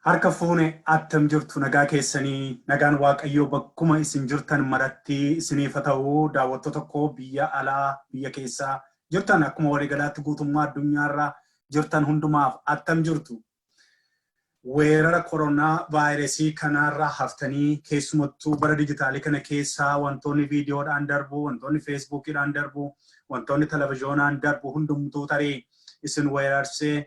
Harka fuune, attam jirtu? Nagaa keessanii? Nagaan Waaqayyoo bakkuma isin jirtan maratti isiniif haa ta'u. Daawwattoota koo biyya alaa, biyya keessaa jirtan, akkuma waliigalaatti guutummaa addunyaarra jirtan hundumaaf attam jirtu? Weerara koronaa vaayirasii kanaarraa haftanii, keessumattuu bara dijitaalii kana keessaa wantoonni viidiyoodhaan darbu, wantoonni feesbuukiidhaan darbu, wantoonni televizyoonaan darbu hundumtuu tarii isin weerarsee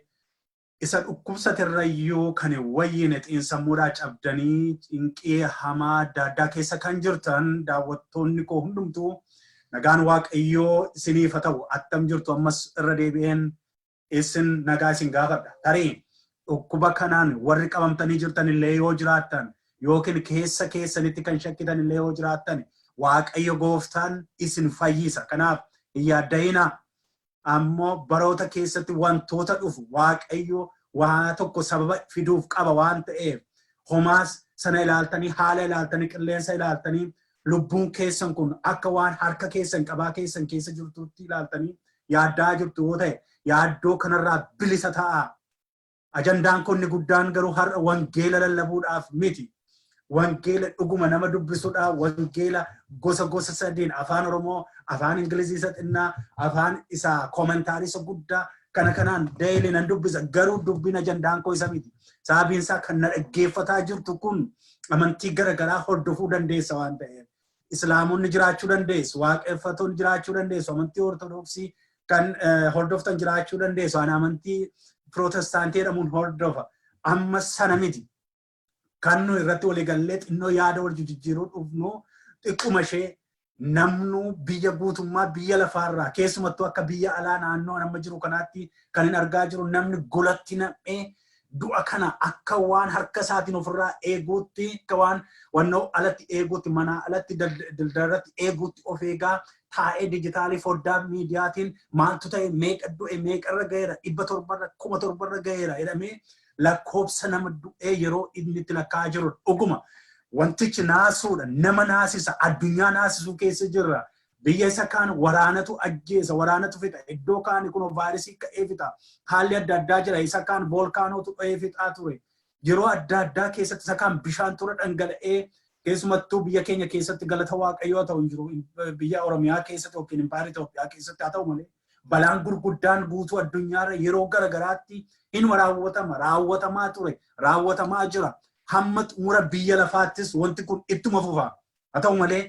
isa dhukkubsaterrayyuu kan hin wayyine xiinsammuudhaa cabdanii cinqii hamaa adda addaa keessa kan jirtan daawwattoonni koo hundumtuu nagaan Waaqayyoo isiniif haa ta'u. Attam jirtu? Ammas irra deebi'een isin nagaa isin gaafadha. Tarii dhukkuba kanaan warri qabamtanii jirtan illee yoo jiraattan yookiin keessa keessanitti kan shakkitan illee yoo jiraattan, Waaqayyo gooftaan isin fayyisa. Kanaaf hin yaadda'inaa. Ammoo baroota keessatti wantoota dhufu Waaqayyo waa tokko sababa fiduuf qaba waan ta'eef, homaas sana ilaaltanii, haala ilaaltanii, qilleensa ilaaltanii, lubbuun keessan kun akka waan harka keessan qabaa keessan keessa jirtutti ilaaltanii yaaddaa jirtu yoo ta'e, yaaddoo kanarraa bilisa ta'a. Ajandaan kun inni guddaan garuu har'a wangeela lallabuudhaaf miti. Wangeela dhuguma nama dubbisudha. Wangeela gosa gosa sadiin, afaan Oromoo, afaan Ingilizii isa xinnaa, afaan isa commentary isa guddaa kana kanaan daily nan dubbisa. Garuu dubbiin ajandaan koo isa miti. Sababiin isaa kan na dhaggeeffataa jirtu kun amantii garaagaraa hordofuu dandeessa waan ta'eef. Islaamonni jiraachuu dandeessu, waaqeffattoonni jiraachuu dandeessu, amantii Ortodoksii kan hordoftan jiraachuu dandeessu. Ani amantii Pirootestaantii jedhamuun hordofa. Amma sana miti. Kan nu irratti waliigallee xinnoo yaada wal jijjiiruu dhufnu xiqquma ishee namnu biyya guutummaa biyya lafaarraa, keessumattuu akka biyya alaa naannoo amma jiru kanaatti kan hin argaa jiru, namni golatti nam'ee du'a kana akka waan harka isaatiin ofirraa eeguutti, akka waan wannoo alatti eeguutti, manaa alatti daldalarratti eeguutti of eegaa taa'ee, dijitaalii foddaa miidiyaatiin maaltu ta'e, meeqa du'e, meeqarra ga'eera, 700rra, 7,000rra ga'eera jedhamee lakkoobsa nama du'ee yeroo inni itti lakkaa'aa jiru, dhuguma wantichi naasuudha, nama naasisa, addunyaa naasisuu keessa jirra. Biyya isa kaan waraanatu ajjeesa, waraanatu fixa. Iddoo kaan kun vaayirasii ka'ee fixa. Haalli adda addaa jira. Isa kaan voolkaanootu dho'ee fixaa ture. Yeroo adda addaa keessatti isa kaan bishaan tura dhangala'ee, keessumattuu biyya keenya keessatti, galata Waaqayyoo haa ta'u, hin jiru biyya Oromiyaa keessatti yookiin Impaayera Itoophiyaa keessatti. Haa ta'u malee balaan gurguddaan guutuu addunyaarra yeroo garagaraatti inuma raawwatama, raawwatamaa ture, raawwatamaa jira. Hamma xumura biyya lafaattis wanti kun ittuma fufa. Haa ta'u malee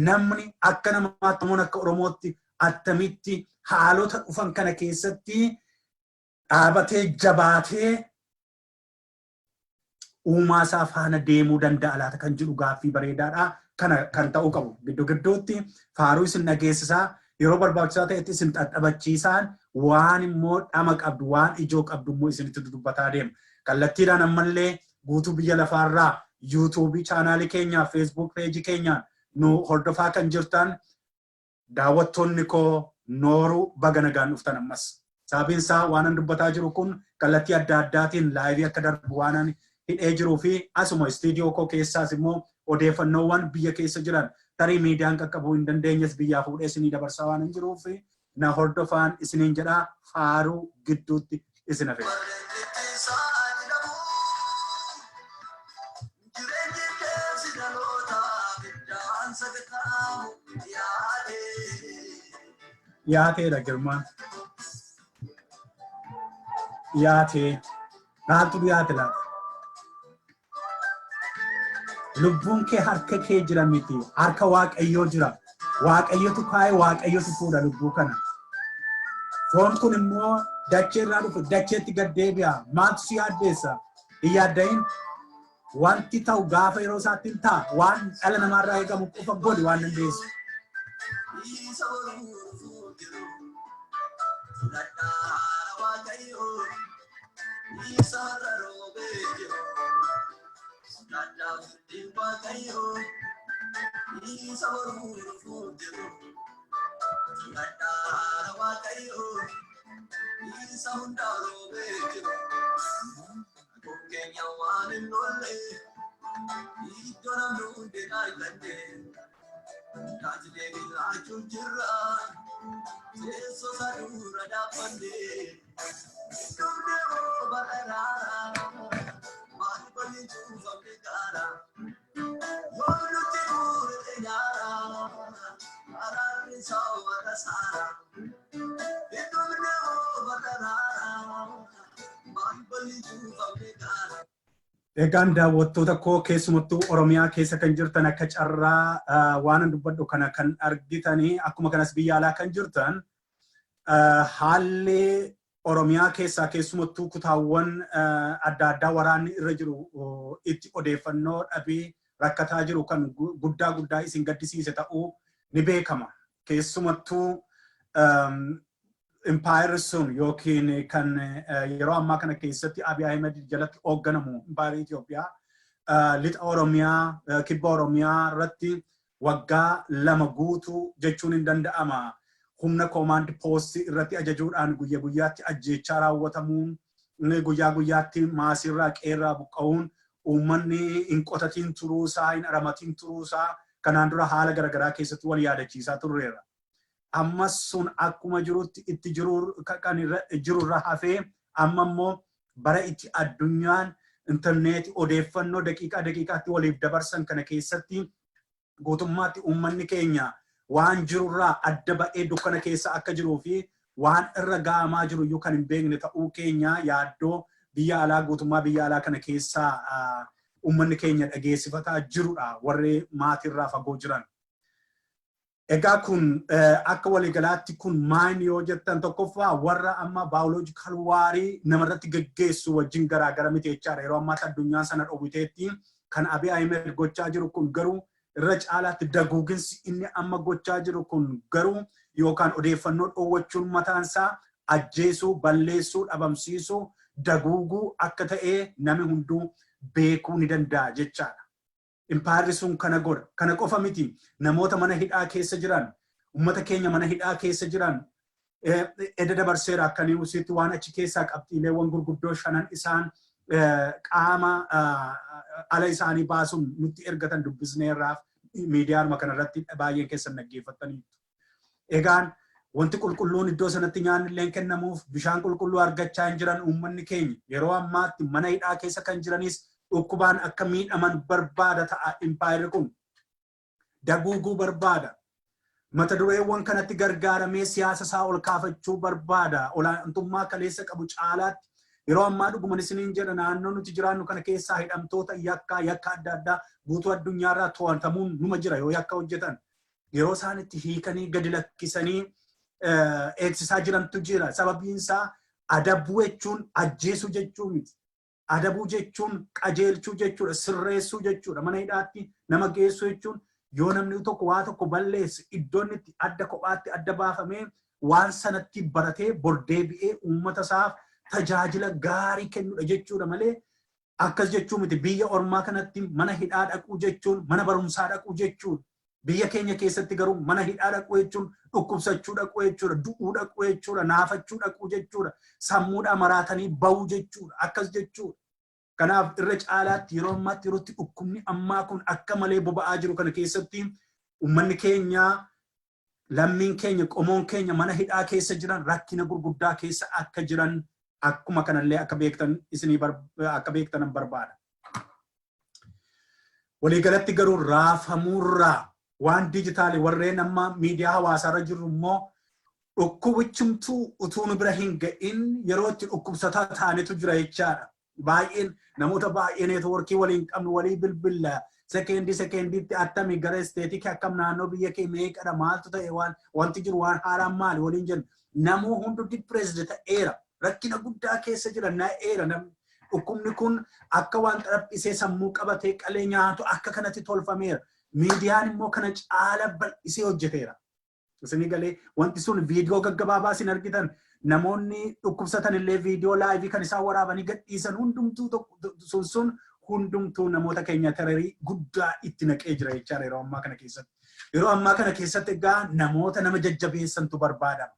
namni akka namaatti, Oromoon akka Oromootti attamitti haalota dhufan kana keessatti dhaabatee jabaatee uumaa isaa faana deemuu danda'a laata kan jedhu gaaffii bareedaadha. Kana kan ta'uu qabu. Gidduu gidduutti faaruu isin dhageessisaa, yeroo barbaachisaa ta'etti isin xaxxabachiisaan, waan immoo dhama qabdu, waan ijoo qabdu immoo isinitti dudubbataa deema. Kallattiidhaan ammallee guutuu biyya lafaarraa yuutuubii chaanaalii keenyaa, feesbuuk peejii keenyaan nu hordofaa kan jirtan daawwattoonni koo nooruu, baga nagaan dhuftan ammas. Sababiin isaa waan an dubbataa jiru kun kallattii adda addaatiin live akka darbu waan an hidhee jiruu fi asuma istiidiyoo koo keessaas immoo odeeffannoowwan biyya keessa jiran tarii miidiyaan qaqqabuu hin dandeenyes biyyaa fuudhee isinii dabarsaa waan hin jiruuf na hordofaan isiniin jedhaa, faaruu gidduutti isin hafeera. Jireenyi keessi dhaloota biddaan sakataamu yaadee. Dhiyaateedha Girmaan. Dhiyaatee. Maaltu dhiyaate laata? Lubbuun kee harka kee jira miti. Harka Waaqayyoo jira. Waaqayyotu kaa'e, Waaqayyotu fuudha lubbuu kana. Foon kun immoo dachee irraa dhufe, dacheetti gad deebi'a. Maaltu si yaaddeessa? Hin yaaddayin. Wanti ta'u gaafa yeroo isaatti hin ta'a. Waan dhala namaarraa eegamu qofa godhi waan dandeessu. Isa boruu jiru fudhadhaa Waaqayyoo, isa har'a roobee jiru fudhadhaa firdii Waaqayyoo, isa boruu jiru fudhadhaa Waaqayyoo, isa hundaa roobee jiru. Kun keenya waan hin oolle, iddoo namni hundi arganne. Taajlee bilaachuun jirra, teessoo isaa dura dhaabbanne. Dhufne moo bara raara, maal cuufamne gaara. Yoom nutti guurte nyaara, araarri isaa warra saara. Hidhumne hoo barra raara, balballi cuufamne gaara. Egaan daawwattoota koo, keessumattuu Oromiyaa keessa kan jirtan, akka carraa waan dubbadhu kana kan argitanii, akkuma kanas biyya alaa kan jirtan, haalli Oromiyaa keessaa, keessumattuu kutaawwan adda addaa waraanni irra jiru itti odeeffannoo dhabee rakkataa jiru kan guddaa guddaa isin gaddisiise ta'uu ni beekama. Keessumattuu impaayerri sun yookiin kan yeroo ammaa kana keessatti Abiy Ahmed jalatti hoogganamu, impaayerri Itoophiyaa, lixa Oromiyaa, kibba Oromiyaa irratti waggaa 2 guutuu jechuun hin danda'ama. Humna command post irratti ajajuudhaan guyya guyyaatti ajjeechaa raawwatamuun, guyyaa guyyaatti maasiirraa qeerraa buqqa'uun, uummanni hin qotatiin turuusaa, hin aramatiin turuusaa kanaan dura haala garaagaraa keessatti wal yaadachiisaa turreera. Ammas sun akkuma jirutti itti jiru kan jirurra hafee, amma immoo bara itti addunyaan intarneetii odeeffannoo daqiiqaa daqiiqaatti waliif dabarsan kana keessatti guutummaatti uummanni keenya waan jirurraa adda ba'ee dukkana keessa akka jiruu fi waan irra ga'amaa jiru iyyuu kan hin beekne ta'uu keenya yaaddoo biyya alaa, guutummaa biyya alaa kana keessaa uummanni keenya dhageessifataa jirudha, warri maatiirraa fagoo jiran. Egaa kun akka waliigalaatti kun maal yoo jettan, tokkoffaa warra amma biological war namarratti geggeessu wajjin garaagara miti jechaadha. Yeroo ammaatti addunyaan sana dhowwiteetti. Kan Abiy Ahmed gochaa jiru kun garuu irra caalaatti daguuginsi inni amma gochaa jiru kun garuu yookaan odeeffannoo dhoowwachuun mataansaa ajjeesuu, balleessuu, dhabamsiisuu, daguuguu akka ta'e nami hunduu beekuu ni danda'a jechaadha. Impaayerri sun kana godha. Kana qofa miti, namoota mana hidhaa keessa jiran, uummata keenya mana hidhaa keessa jiran edda dabarseera. Akka newsiitti waan achi keessaa qabxiileewwan gurguddoo shanan isaan qaama ala isaanii baasuun nutti ergatan dubbisneerraaf, miidiyaadhuma kanarratti baay'een keessan dhaggeeffattaniitu. Egaan wanti qulqulluun iddoo sanatti nyaanni illee kennamuuf, bishaan qulqulluu argachaa hin jiran. Uummanni keenya yeroo ammaatti mana hidhaa keessa kan jiranis dhukkubaan akka miidhaman barbaada ta'a impaayerri kun. Daguuguu barbaada. Mata dureewwan kanatti gargaaramee siyaasa isaa ol kaafachuu barbaada. Olaantummaa kaleessa qabu caalaatti yeroo ammaa dhuguman isiniin jedha, naannoo nuti jiraannu kana keessaa hidhamtoota yakkaa yakka adda addaa guutuu addunyaarraa to'atamuun numa jira yoo yakka hojjetan. Yeroo isaan itti hiikanii gadi lakkisanii eegsisaa jirantu jira. Sababiin isaa adabuu jechuun ajjeesuu jechuu miti. Adabuu jechuun qajeelchuu jechuudha, sirreessuu jechuudha. Mana hidhaatti nama geessuu jechuun yoo namni tokko waa tokko balleesse iddoon itti adda kophaatti adda baafamee waan sanatti baratee bordeebi'ee uummata isaaf tajaajila gaarii kennudha jechuudha malee akkas jechuu miti. Biyya ormaa kanatti mana hidhaa dhaquu jechuun mana barumsaa dhaquu jechuudha. Biyya keenya keessatti garuu mana hidhaa dhaquu jechuun dhukkubsachuu dhaquu jechuudha, du'uu dhaquu jechuudha, naafachuu dhaquu jechuudha, sammuudhaa maraatanii bahuu jechuudha, akkas jechuudha. Kanaaf irra caalaatti yeroo ammaatti, yerootti dhukkubni ammaa kun akka malee boba'aa jiru kana keessatti, uummanni keenya, lammiin keenya, qomoon keenya mana hidhaa keessa jiran rakkina gurguddaa keessa akka jiran akkuma kanallee akka beektan isinii akka beektan barbaada. Waliigalatti garuu raafamuurraa waan dijitaalii warreen amma miidiyaa hawaasaarra jirru immoo dhukkubichumtuu utuu nu bira hin ga'in yeroo itti dhukkubsataa ta'anitu jira jechaadha. Baay'een namoota baay'ee networkii waliin qabnu walii bilbilla. Sekeendii sekendiitti attami gara stateii akkam, naannoo biyya kee meeqadha, maaltu ta'e, waan wanti jiru waan haaraan maali waliin jennu. Namuu hundu depressed ta'eera. Rakkina guddaa keessa jira, na'eera namni. Dhukkubni kun akka waan xaraphisee sammuu qabatee qalee nyaatu akka kanatti tolfameera. Miidiyaan immoo kana caala bal'isee hojjeteera. Isinii galee wanti sun viidiyoo gaggabaabaa isin argitan, namoonni dhukkubsatan illee viidiyoo live kan isaan waraabanii gadhiisan hundumtuu sun hundumtuu namoota keenya terrorii guddaa itti naqee jira jechaadha yeroo ammaa kana keessatti. Yeroo ammaa kana keessatti egaa namoota nama jajjabeessantu barbaadama.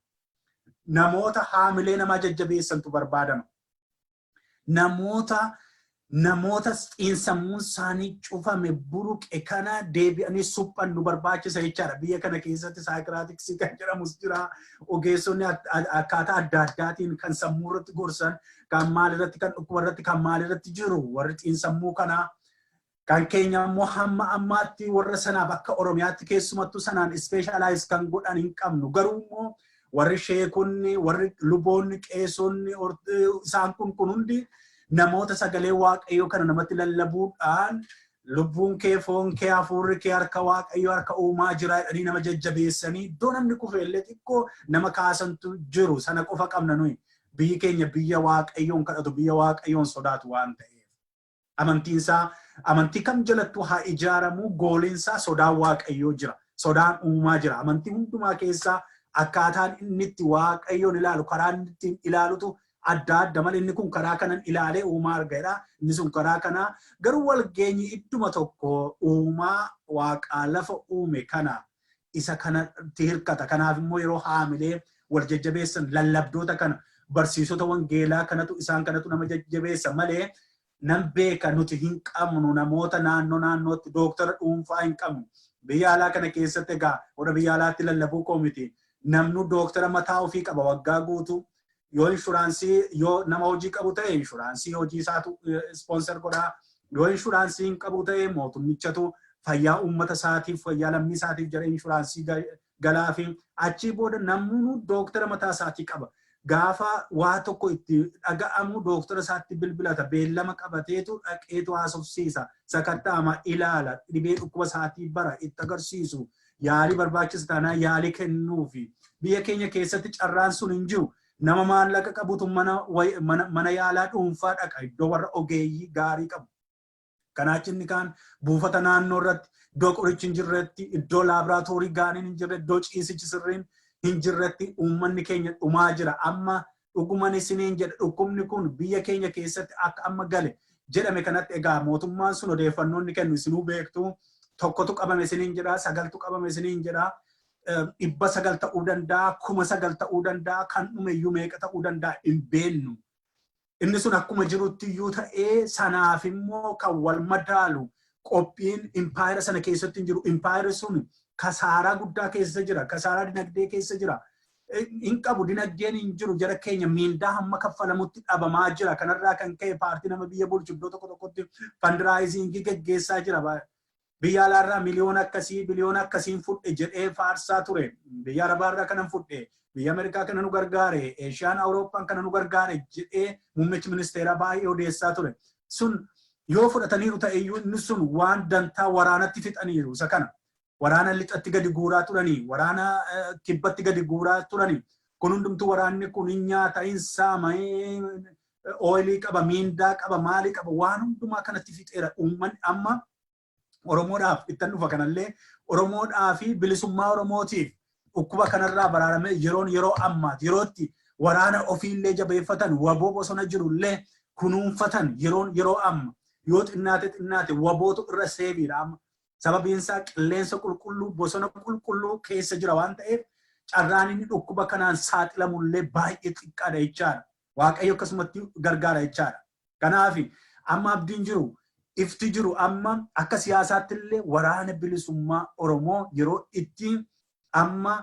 Namoota haamilee namaa jajjabeessantu barbaadama. Namoota Namoota xiinsammuun isaanii cufame, buruqe kana deebi'anii suphan nu barbaachisa jechaadha. Biyya kana keessatti psychiatrics kan jedhamus jira. Ogeessonni akkaataa adda addaatiin kan sammuu irratti gorsan, kan maalirratti, kan dhukkuba irratti, kan maalirratti jiru warri xiinsammuu kanaa. Kan keenya immoo hamma ammaatti warra sanaaf akka Oromiyaatti keessumattuu sanaan specialize kan godhan hin qabnu. Garuu immoo warri sheekonni, warri luboonni, qeesonni isaan kun hundi namoota sagalee Waaqayyoo kana namatti lallabuudhaan lubbuun kee, foon kee, hafuurri kee harka Waaqayyoo, harka uumaa jira jedhanii nama jajjabeessanii iddoo namni kufe illee xiqqoo nama kaasantu jiru. Sana qofa qabna nuyi. Biyyi keenya biyya Waaqayyoon kadhatu, biyya Waaqayyoon sodaatu waan ta'eef. Amantiinsaa amantii kam jalattuu haa ijaaramu, goaliinsaa sodaan Waaqayyoo jira. Sodaan uumaa jira. Amantii hundumaa keessaa akkaataan inni itti Waaqayyoon ilaalu, karaa inni ittiin ilaalutu adda adda malee, inni kun karaa kanan ilaalee uumaa argaadha. Inni sun karaa kanaa, garuu walgeenyi idduma tokko uumaa waaqaa lafa uume kana isa kanatti hirkata. Kanaaf immoo yeroo haamilee wal jajjabeessan lallabdoota kana, barsiisota wangeelaa kanatu, isaan kanatu nama jajjabeessa malee nan beeka, nuti hin qabnu namoota naannoo naannootti dooktara dhuunfaa hin qabnu. Biyya alaa kana keessatti egaa warra biyya alaatti lallabuu koo miti. Namnu dooktara mataa ofii qaba waggaa guutuu. Yoo insurance, yoo nama hojii qabu ta'e, insurance hojii isaatu sponsor godhaa. Yoo insurance hin qabu ta'e, mootummichatu fayyaa uummata isaatiif, fayyaa lammii isaatiif jedhee insurance galaa fi achii booda namni dooktara mataa isaatii qaba. Gaafa waa tokko itti dhaga'amu dooktara isaatti bilbilata, beellama qabateetu dhaqeetu haasofsiisa, sakatta'ama, ilaala, dhibee dhukkuba isaatii bara itti agarsiisu, yaalii barbaachisa taanaan yaalii kennuufi. Biyya keenya keessatti carraan sun hin jiru. Nama maallaqa qabutu mana yaalaa dhuunfaa dhaqa, iddoo warra ogeeyyii gaarii qabu. Kanaachi inni kaan buufata naannoo irratti, iddoo qorichi hin jirretti, iddoo laaboraatoorii gaariin hin jirre, iddoo ciisichi sirriin hin jirretti uummanni keenya dhumaa jira. Amma dhuguman isiniin jedha, dhukkubni kun biyya keenya keessatti akka amma gale jedhame kanatti, egaa mootummaan sun odeeffannoo inni kennu isinuu beektu, tokkotu qabame isiniin jedha, sagaltu qabame isiniin jedha. 900 ta'uu danda'a, 9,000 ta'uu danda'a, kan dhumeyyuu meeqa ta'uu danda'a hin beennu. Inni sun akkuma jirutti iyyuu ta'ee, sanaaf immoo kan wal madaalu qophiin impaayera sana keessatti hin jiru. Impaayerri sun kasaaraa guddaa keessa jira. Kasaaraa dinagdee keessa jira. Hin qabu, dinagdeen hin jiru, jara keenya miindaa hamma kaffalamutti dhabamaa jira. Kanarraa kan ka'e paartii nama biyya bulchu iddoo tokko tokkotti fundraising geggeessaa jira. Biyya alaarraa miliyoona akkasii, biliyoona akkasiin fudhe jedhee faarsaa ture. Biyya Arabaarraa kanan fudhe, biyya Ameerikaa kana nu gargaare, Eeshiyaan, Awurooppaan kana nu gargaare jedhee muummichi ministeeraa baay'ee odeessaa ture. Sun yoo fudhataniiru ta'eyyuu, inni sun waan dantaa waraanatti fixaniiru isa kana. Waraana lixatti gadi guuraa turanii, waraana kibbatti gadi guuraa turanii. Kun hundumtuu waraanni kun hin nyaata, hin saama, oilii qaba, miindaa qaba, maalii qaba, waan hundumaa kanatti fixeera. Uummanni amma Oromoodhaaf ittan dhufa kanallee, Oromoodhaa fi bilisummaa Oromootiif dhukkuba kanarraa baraaramee yeroon yeroo ammaati. Yerootti waraana ofiillee jabeeffatan, waboo bosona jirullee kunuunfatan yeroon yeroo amma. Yoo xinnaate xinnaate wabootu irra safeiidha amma. Sababiin isaa qilleensa qulqulluu, bosona qulqulluu keessa jira waan ta'eef, carraan inni dhukkuba kanaan saaxilamullee baay'ee xiqqaadha jechaadha. Waaqayyo akkasumatti gargaara jechaadha. Kanaaf amma abdiin jiru, ifti jiru, amma akka siyaasaatti illee waraana bilisummaa Oromoo yeroo itti amma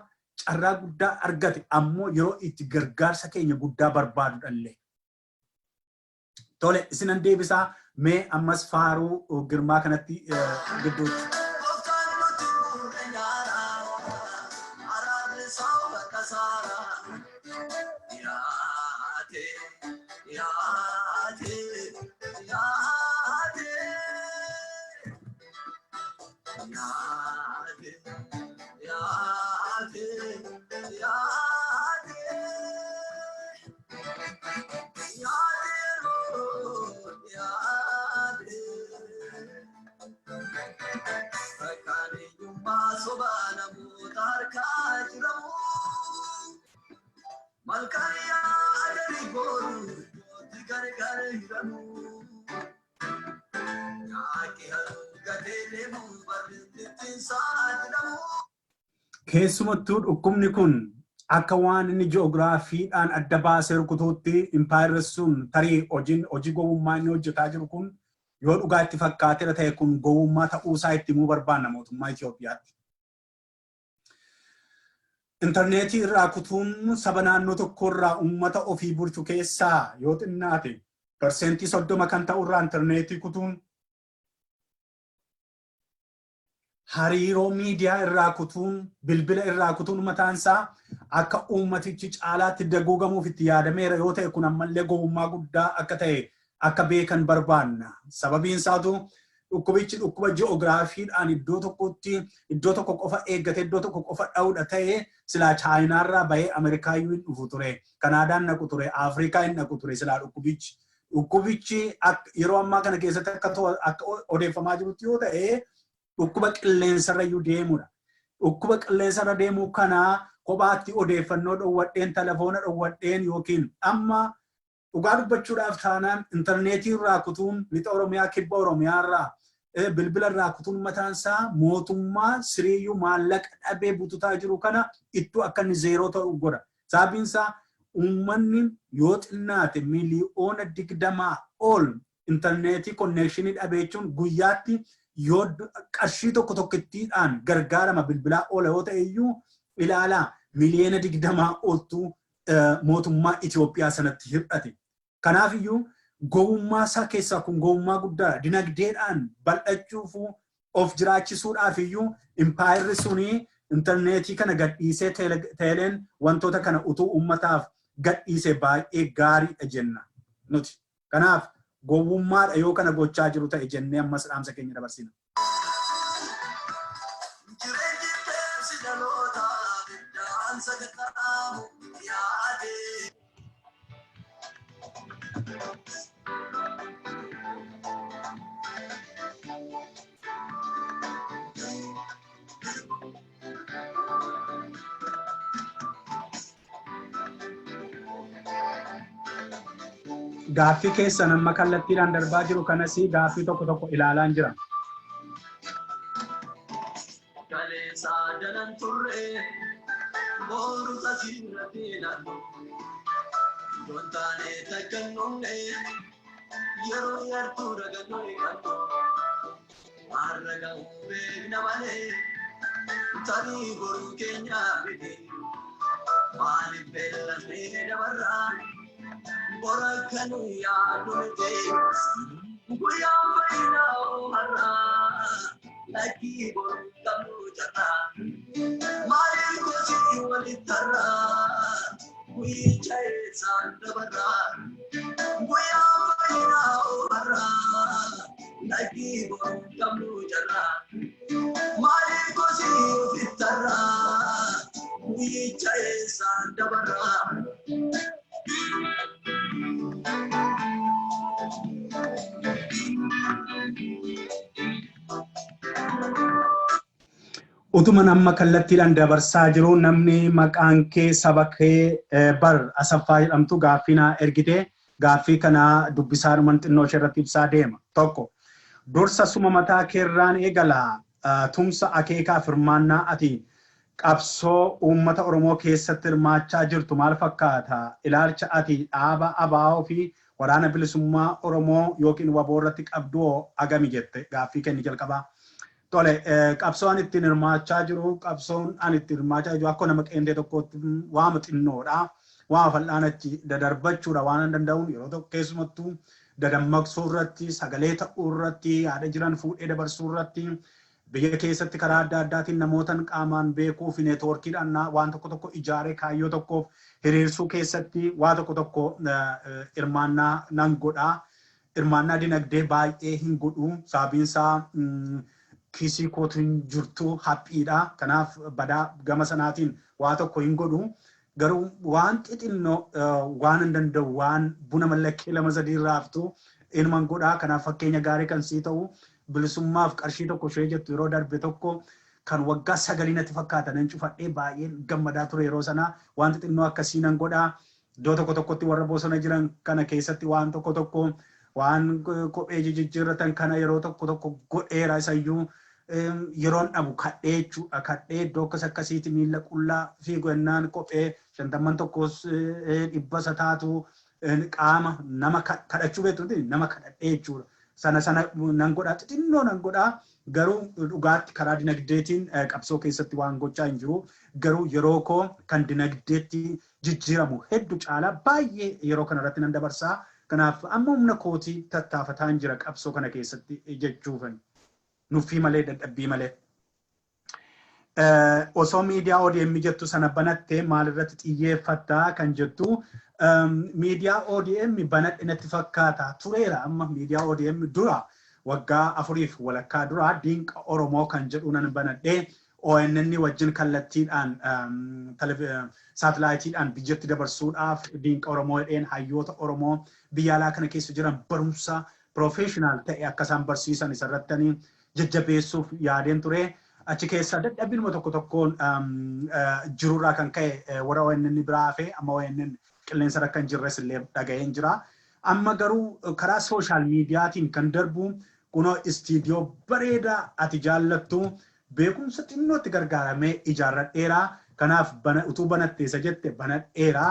carraa guddaa argate, ammoo yeroo itti gargaarsa keenya guddaa barbaadudha illee. Tole, isinan deebisaa, mee ammas faaruu Girmaa kanatti gidduutti. Gooftaan nuti bu'uure nyaara, araarri isaa bakka saara. Yaate, yaate, yaate. Yaate, yaate, yaate. Yaate, yaate. Rakkaan eenyummaa sobaa namoota harkaa jiramu. Malkaan yaadanii boru iddootti gargar hiramu. Nyaaqi haguuggatee deemu barri ittiin saaxilamu. Keessumattuu dhukkubni kun Akka waan inni ji'oogiraafiidhaan adda baasee rukutuutti impaayirri sun tarii hojii gowwummaa inni hojjetaa jiru kun yoo dhugaa itti fakkaateera ta'e, kun gowwummaa ta'uusaa itti himuu barbaanna mootummaa Itoophiyaatti. Intarneetii irraa kutuun saba naannoo tokkorraa uummata ofii bulchu keessaa yoo xinnaate 30% kan ta'urraa intarneetii kutuun, hariiroo miidiyaa irraa kutuun, bilbila irraa kutuun mataansaa akka uummatichi caalaatti daguugamuuf itti yaadameera yoo ta'e, kun ammallee gowwummaa guddaa akka ta'e akka beekan barbaanna. Sababiin isaatu dhukkubichi dhukkuba ji'oogiraafiidhaan iddoo tokkotti, iddoo tokko qofa eeggatee iddoo tokko qofa dha'uudha ta'e, silaa Chaayinaarraa bahee Ameerikaa iyyuu hin dhufu ture. Kanaadaan naqu ture, Afrikaa hin dhaqu ture silaa dhukkubichi. Dhukkubichi yeroo ammaa kana keessatti akka odeeffamaa jirutti yoo ta'e, dhukkuba qilleensarra iyyuu deemudha. Dhukkuba qilleensarra deemuu kana kophaatti odeeffannoo dhowwadheen, telefoona dhowwadheen yookiin amma dhugaa dubbachuudhaaf taanaan intarneetii irraa kutuun, lixa Oromiyaa, kibba Oromiyaa irraa bilbila irraa kutuun mataansaa mootummaa siriiyyuu maallaqa dhabee bututaa jiru kana ittuu akka inni zeeroo ta'u godha. Sababiin isaa uummanni yoo xinnaate 20 miliyoona ol intarneetii connection dhabee jechuun guyyaatti yoo qarshii tokko tokkittiidhaan gargaarama bilbilaa oola yoo ta'e iyyuu, ilaalaa, 20 miliyoona oltu mootummaa Itoophiyaa sanatti hir'ate. Kanaaf iyyuu gowwummaa isaa keessaa kun gowwummaa guddaadha. Dinagdeedhaan bal'achuuf, of jiraachisuudhaaf iyyuu impaayirri suni intarneetii kana gadhiisee, teeleen wantoota kana utuu uummataaf gadhiise baay'ee gaariidha jenna nuti. Kanaaf gowwummaadha yoo kana gochaa jiru ta'e jennee ammas dhaamsa keenya dabarsina. Jireenyi deemsi dhaloota biddaan sakatta'amu yaade. Gaaffii keessan amma kallattiidhaan darbaa jiru kanas gaaffii tokko tokko ilaalaan jira. Kaleessaa danan turre, boru tasiirratti ilaallu. Iddoon taanee takka hin dhumne, yeroo yartuu dagannoo eegallu. Har'a ga'uu beekna malee tarii boruu keenyaa miti. Maaliif beellamnee dabarraa, bora akka nu yaadnu miti. Guyyaan fayyinaa har'aa, lakkii boruu qabnu carraa. Maaliif kosii walitti har'aa, guyyicha eessaan dabarraa. Guyyaan fayyinaa har'aa, lakkii boruu qabnu carraa. Maaliif kosii ofitti har'aa, guyyicha eessaan dabarraa. Utuma amma kallattiidhaan dabarsaa jiru, namni maqaan kee saba kee bar Asaffaa jedhamtu gaaffii naa ergite. Gaaffii kana dubbisaadhuman xinnoo ishee irratti ibsaa deema. Tokko, dursa suma mataa keerraan eegala. Tumsa akeekaa hirmaannaa ati qabsoo uummata Oromoo keessatti hirmaachaa jirtu maal fakkaata? Ilaalcha ati dhaaba ABO fi Waraana Bilisummaa Oromoo yookiin WBO irratti qabdu agami jette gaaffii kenni jalqabaa. Tole, qabsoo ani ittiin hirmaachaa jiru, qabsoon ani ittiin hirmaachaa jiru akka nama qeentee tokkootti waama xinnoodha. Waa fal'aan achi dadarbachuudha waan an danda'uun yeroo tokko, keessumattuu dadammaqsuu irratti, sagalee ta'uu irratti, yaada jiran fuudhee dabarsuu irratti, biyya keessatti karaa adda addaatiin namootan qaamaan beekuu fi neetwoorkiidhaan waan tokko tokko ijaaree kaayyoo tokkoof hiriirsuu keessatti waa tokko tokko hirmaannaa nan godhaa. Hirmaannaa dinagdee baay'ee hin godhu. Sababiin isaa kiisii kootu hin jirtu, haphiidha. Kanaaf badaa gama sanaatiin waa tokko hin godhu. Garuu waan xixinnoo waan hin danda'u, waan buna mallakkee lama sadii irraa haftu inuman godhaa. Kanaaf fakkeenya gaarii kan sii ta'u, bilisummaaf qarshii tokko ishee jettu yeroo darbe tokko kan waggaa 9 natti fakkaata nan cufadhee baay'een gammadaa ture yeroo sana. Waan xixinnoo akkasii nan godhaa. Iddoo tokko tokkotti warra bosona jiran kana keessatti waan tokko tokko, waan kophee jijjiirratan kana yeroo tokko tokko godheera isayyuu. Yeroon dhabu kadhee jechuudha. Kadhee iddoo akkas akkasiiti miila qullaa fiigu ennaan kophee 50 tokkos 100 isa taatu qaama nama kadhachuu beektu nama kadhadhee jechuudha. Sana sana nan godhaa, xixinnoo nan godhaa, garuu dhugaatti karaa dinagdeetiin qabsoo keessatti waan gochaa hin jiru. Garuu yeroo koo kan dinagdeetti jijjiiramu hedduu caalaa baay'ee yeroo kanarratti nan dabarsaa. Kanaaf amma humna kootii tattaafataan jira qabsoo kana keessatti jechuufan. Nuffii malee, dadhabbii malee. Osoo miidiyaa ODM jettu sana banattee maalirratti xiyyeeffattaa kan jettu, miidiyaa ODM banadhe natti fakkaata tureera. Amma miidiyaa ODM dura waggaa 4.5 dura Dinqa Oromoo kan jedhu nan banadhee ONN wajjin kallattiidhaan saatalaayitiidhaan biyyatti dabarsuudhaaf Dinqa Oromoo jedheen hayyoota Oromoo biyya alaa kana keessa jiran barumsa professional ta'e akka isaan barsiisan isarrattanii jajjabeessuuf yaadeen ture. Achi keessa dadhabinuma tokko tokkoon jirurraa kan ka'e warra ONN biraa hafee amma ONN qilleensa irra kan jirres illee dhaga'een jira. Amma garuu karaa social mediaatiin kan darbu kunoo istiidiyoo bareedaa ati jaallattu beekumsa xinnootti gargaaramee ijaarradheera. Kanaaf utuu banatte isa jette, banadheera.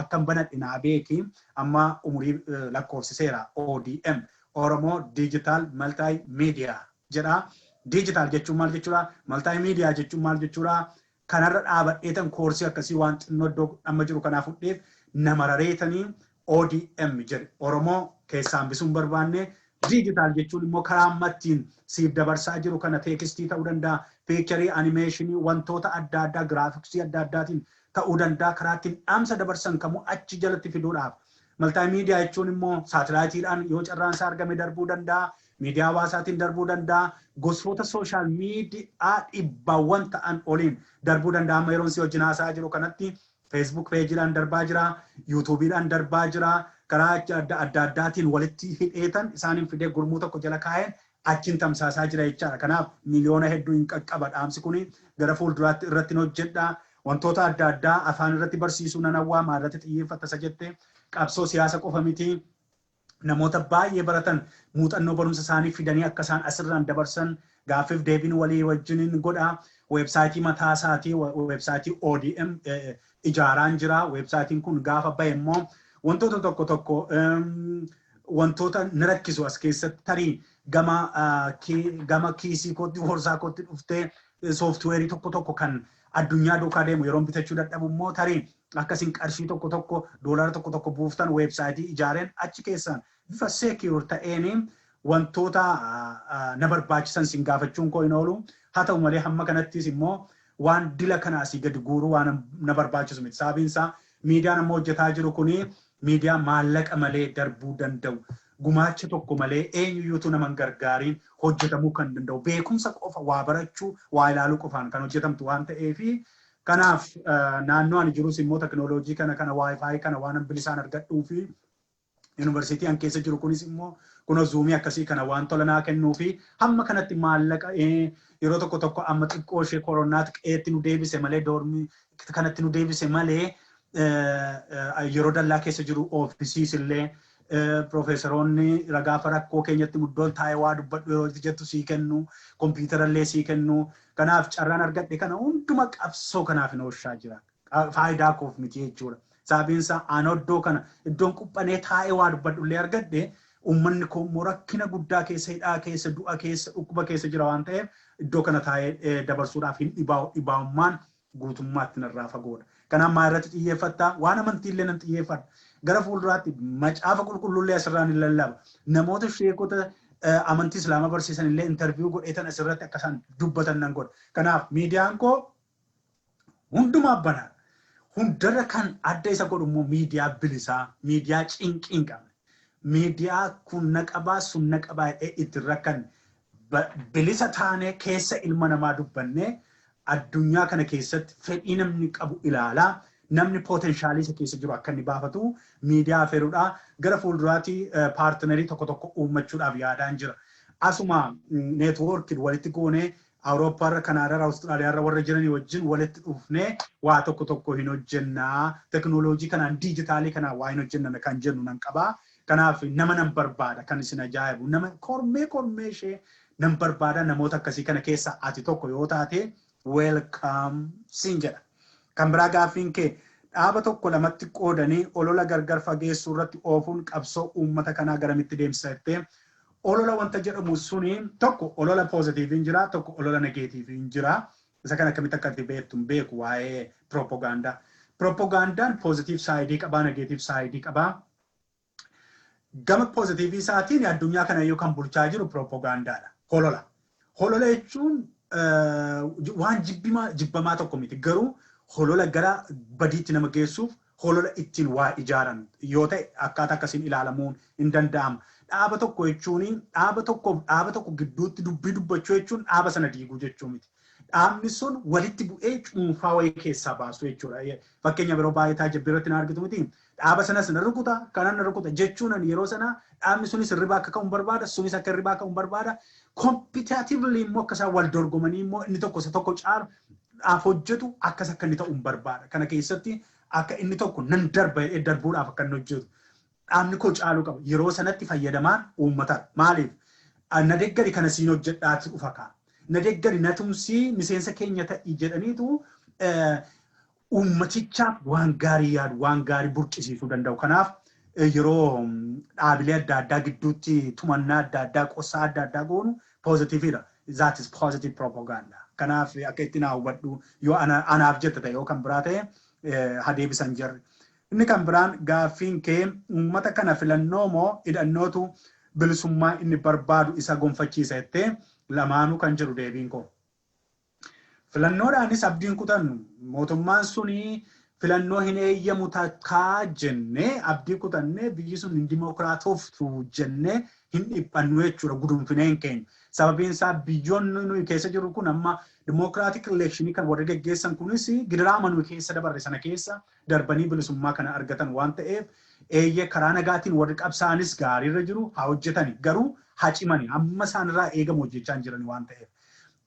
Akkan banadhe naa beeki, amma umurii lakkoofsiseera. ODM, Oromoo Digital Multimedia jedha. Digital jechuun maal jechuudha? Multimedia jechuun maal jechuudha? Kanarra dhaabadheetan koorsii akkasii waan xinnoo iddoo amma jiru kanaaf fudheef nama rareetanii ODM jedhe. Oromoo keessaa hambisuu hin barbaanne. Digital jechuun immoo karaa ammattiin siif dabarsaa jiru kana textii ta'uu danda'a, picturii, animationii, wantoota adda addaa, graphicsii adda addaatiin ta'uu danda'a, karaa ittiin dhaamsa dabarsan kamuu achi jalatti fiduudhaaf. Multimedia jechuun immoo saatalaayitiidhaan yoo carraan isaa argame darbuu danda'a. Miidiyaa hawaasaatiin darbuu danda'a. Gosoota social media dhibbaawwan ta'an oliin darbuu danda'a. Amma yeroon si wajjin haasa'aa jiru kanatti Facebook pageiidhaan darbaa jira, YouTubeiidhaan darbaa jira, karaa adda addaatiin walitti hidheetan isaaniin fidee gurmuu tokko jala kaa'een achiin tamsaasaa jira jechaadha. Kanaaf miliyoona hedduu hin qaqqaba dhaamsi kuni. Gara fuulduraatti irratti hojjedha. Wantoota adda addaa afaan irratti barsiisuu nan hawwaa. Maalirratti xiyyeeffata isa jette, qabsoo siyaasa qofa miti. Namoota baay'ee baratan muuxannoo barumsa isaanii fidanii akka isaan asirraan dabarsan gaaffiif deebiin walii wajjiniin godha. Weebsaayitii mataa isaatii, weebsaayitii ODM ijaaraan jira. Weebsaayitiin kun gaafa bahe immoo wantoota tokko tokko, wantoota na rakkisu as keessatti tarii gama kiisii kootti, boorsaa kootti dhuftee sooftiweerii tokko tokko kan addunyaa duukaa deemu yeroon bitachuu dadhabu immoo tarii akkasiin qarshii tokko tokko, doolara tokko tokko buuftan weebsaayitii ijaareen achi keessaan bifa secure ta'een wantoota na barbaachisan sin gaafachuun koo hin oolu. Haa ta'u malee hamma kanattis immoo waan dila kana asii gadi guuruu waan na barbaachisu miti. Sababiin isaa miidiyaan amma hojjetaa jiru kuni miidiyaa maallaqa malee darbuu danda'u. Gumaacha tokko malee, eenyuyyuutu nama hin gargaariin hojjetamuu kan danda'u. Beekumsa qofa, waa barachuu, waa ilaaluu qofaan kan hojjetamtu waan ta'eefi, kanaaf naannoo ani jirus immoo teknooloojii kana kana WiFi kana waan bilisaan argadhuu fi yuunivarsiitii an keessa jiru kunis immoo kunoo Zoomii akkasii kana waan tola naa kennuu fi hamma kanatti maallaqa yeroo tokko tokko amma xiqqoo ishee koronaatti qe'eetti nu deebise malee, dormii kanatti nu deebise malee, yeroo dallaa keessa jiru oofisiis illee piroofeesaroonni gaafa rakkoo keenyatti muddoon taa'ee waa dubbadhu yeroo jettu sii kennu, kompiitara illee sii kennu. Kanaaf carraan argadhe kana hunduma qabsoo kanaaf hin oolchaa jira. Faayidaa koof miti jechuudha. Sababiin isaa aan iddoo kana iddoon quphanee taa'ee waa dubbadhu illee argadhe, uummanni koo immoo rakkina guddaa keessa, hidhaa keessa, du'a keessa, dhukkuba keessa jira waan ta'eef iddoo kana taa'ee dabarsuudhaaf hin dhibaa'u, dhibaa'ummaan guutummaatti narraa fagoodha. Kanaaf maa irratti xiyyeeffattaa? Waan amantiillee nan xiyyeeffadha. Gara fuulduraatti macaafa qulqulluullee asirraan hin lallaba. Namoota sheekota amantii islaamaa barsiisan illee interview godheetan asirratti akka isaan dubbatan nan godha. Kanaaf miidiyaan koo hundumaaf banaadha. Hundarra kan adda isa godhu immoo miidiyaa bilisaa, miidiyaa cinqii hin qabne, miidiyaa kun na qabaa, sun na qabaa jedhee ittiin rakkanne, bilisa taanee keessa ilma namaa dubbannee addunyaa kana keessatti fedhii namni qabu ilaalaa namni potentialii isa keessa jiru akka inni baafatu miidiyaa afeeruudha. Gara fuulduraatti partnerii tokko tokko uummachuudhaaf yaadaan jira. Asuma networkiin walitti goonee Awurooppaarra, Kanaadaarra, Awustiraaliyaarra warra jiranii wajjin walitti dhufnee waa tokko tokko hin hojjennaa. Teknooloojii kanaan, diijitaalii kanaan waa hin hojjenna kan jennu nan qabaa. Kanaaf nama nan barbaada. Kan isin ajaa'ibu, nama kormee kormee ishee Nan barbaada, namoota akkasii kana keessa ati tokko yoo taate, welcome siin jedha. Kan biraa gaaffiin kee, dhaaba tokko lamatti qoodanii olola gargar fageessuu irratti oofuun qabsoo uummata kanaa garamitti deemsisa jettee, olola wanta jedhamu suni, tokko olola positiveiin jira, tokko olola negativeiin jira. Isa kana akkamitti akka ati beektu hin beeku waa'ee propagaandaa. Propagaandaan positive side qabaa, negative side qabaa. Gama positive isaatiin addunyaa kana iyyuu kan bulchaa jiru propagaandaadha. Holola. Holola jechuun waan jibbamaa tokko miti. Garuu holola gara badiitti nama geessuuf holola ittiin waa ijaaran yoo ta'e, akkaataa akkasiin ilaalamuun hin danda'ama. Dhaaba tokko jechuun, dhaaba tokkoof dhaaba tokko gidduutti dubbii dubbachuu jechuun dhaaba sana diiguu jechuu miti. Dhaabni sun walitti bu'ee cuunfaa wayii keessaa baasu jechuudha. Fakkeenya yeroo baay'ee taajabbii irratti na argitu miti. Dhaaba sanas na rukuta, kanan na rukuta jechuun yeroo sana dhaabni sunis hirribaa akka ka'u barbaada, sunis akka hirribaa ka'u barbaada. Competitively immoo akka isaan wal dorgomanii immoo inni tokko isa tokko caalu dhaaf hojjetu akkas akka inni ta'u barbaada. Kana keessatti akka inni tokko nan darba jedhee darbuudhaaf akka inni hojjetu. Dhaabni koo caaluu qaba. Yeroo sanatti fayyadamaan uummataadha. Maaliif? Na deggari, kana siin hojjedhaati dhufa kaa. Na deggari, na tumsii, miseensa keenya ta'i jedhaniitu uummatichaaf waan gaarii yaadu, waan gaarii burqisiisuu danda'u. Kanaaf yeroo dhaabilee adda addaa gidduutti tumannaa adda addaa, qossaa adda addaa goonu positiveidha. That is positive propaganda. Kanaaf akka itti naa hubadhu, yoo anaaf jette ta'e, yoo kan biraa ta'e hadeebisan jirri. Inni kan biraan gaaffiin kee, uummata kana filannoo moo hidhannootu bilisummaa inni barbaadu isa gonfachiisa jettee, lamaanuu kan jedhu deebiin koo. Filannoodhaanis abdiin kutannu, mootummaan suni filannoo hin eeyyamu takkaa jennee abdii kutannee, biyyi sun hin dimokiraatoftu jennee hin dhiphannu jechuudha, gudunfinee hin keenyu. Sababiin isaa biyyoonni nuyi keessa jirru kun amma democratic election kan warri geggeessan kunis gidiraama nuyi keessa dabarre sana keessa darbanii bilisummaa kana argatan waan ta'eef, eeyyee, karaa nagaatiin warri qabsaa'anis gaariirra jiru, haa hojjetani, garuu haa cimani, hamma isaanirraa eegamu hojjechaa hin jiran waan ta'eef.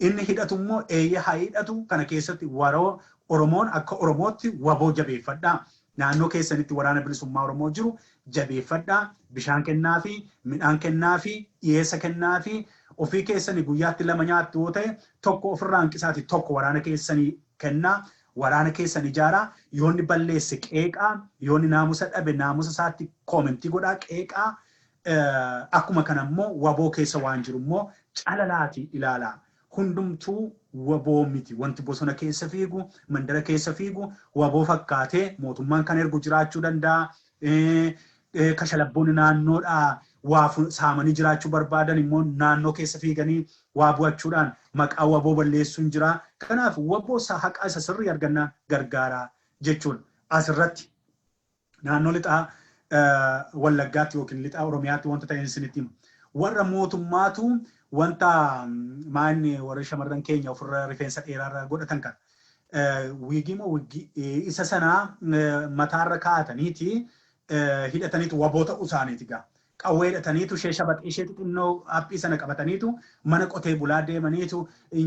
Inni hidhatu immoo eeyyee, haa hidhatu. Kana keessatti waroo Oromoon akka Oromootti WBO jabeeffadhaa. Naannoo keessanitti Waraana Bilisummaa Oromoo jiru jabeeffadhaa. Bishaan kennaafi, midhaan kennaafi, dhiyeessa kennaafi. Ofii keessanii guyyaatti lama nyaattu yoo ta'e, tokko ofirraa hanqisaati tokko waraana keessanii kennaa. Waraana keessan ijaaraa. Yoonni balleesse qeeqaa, yoonni naamusa dhabe naamusa isaatti comment godhaa, qeeqaa. Akkuma kana immoo WBO keessa waan jiru immoo calalaati ilaalaa. Hundumtuu WBO miti. Wanti bosona keessa fiigu, mandara keessa fiigu WBO fakkaatee mootummaan kan ergu jiraachuu danda'a. Kashalabboonni naannoodhaa waa saamanii jiraachuu barbaadan immoo naannoo keessa fiiganii waa bu'achuudhaan maqaa WBO balleessuun jira. Kanaaf WBO isa haqa isa sirrii argannaa gargaara jechuudha. Asirratti naannoo lixaa Wallaggaatti yookiin lixaa Oromiyaatti wanta ta'e isinitti hima. Warra mootummaatu wanta maanni warra shamarran keenya ofirra rifeensa dheeraarra godhatan kana. Wig moo wig isa sanaa mataarra kaa'ataniiti hidhataniitu WBO ta'uu isaaniiti gaa. Qawwee hidhataniitu, ishee shabaxii ishee xixinnoo aappii sana qabataniitu mana qotee bulaa deemaniitu,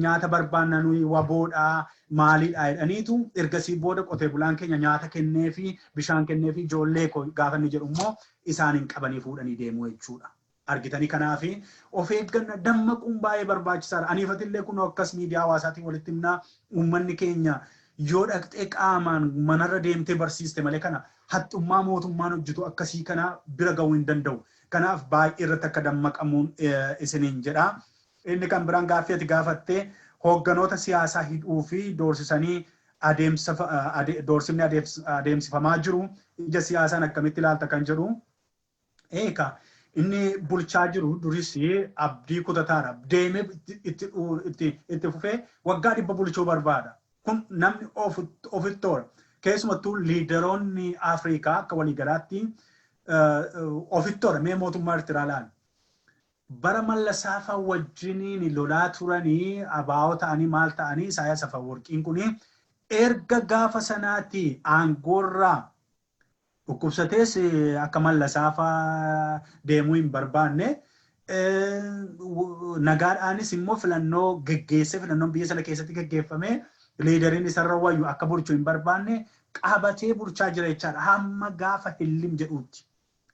nyaata barbaanna, nuyi WBOdhaa, maaliidhaa jedhaniitu, ergasii booda qotee bulaan keenya nyaata kenneefi, bishaan kenneefi, ijoollee koo gaafa inni jedhu immoo isaaniin qabanii fuudhanii deemuu jechuudha. Argitanii, kanaafi of eegganna, dammaquun baay'ee barbaachisaadha. Aniifatillee kun akkas miidiyaa hawaasaatiin walitti himnaa, uummanni keenya yoo dhaqxee qaamaan manarra deemtee barsiiste malee kana haxxummaa mootummaan hojjetu akkasii kana bira gahuu hin danda'u. Kanaaf baay'ee irratti akka dammaqamuun isiniin jedha. Inni kan biraan gaaffii ati gaafattee, hoogganoota siyaasaa hidhuu fi doorsisanii adeemsa doorsifni adeemsifamaa jiru ija siyaasaan akkamitti ilaalta kan jedhu. Eeka, inni bulchaa jiru duris abdii kutataadha. Deemee itti fufee waggaa 100 bulchuu barbaada. Kun namni ofitti toora. Keessumattuu leaderoonni Afrikaa akka waliigalaatti ofitti toora. Mee mootummaa Eertiraa ilaali. Bara Mallasaafaa wajjiniin lolaa turanii, abaa'oo ta'anii, maal ta'anii, Isaayyaas Afawarqiin kuni erga gaafa sanaatti aangoorraa dhukkubsatees akka Mallasaafaa deemuu hin barbaanne. Nagaadhaanis immoo filannoo geggeessee, filannoon biyya sana keessatti geggeeffame, leaderiin isarra wayyu akka bulchu hin barbaanne, qabatee bulchaa jira jechaadha. Hamma gaafa hillim jedhuutti.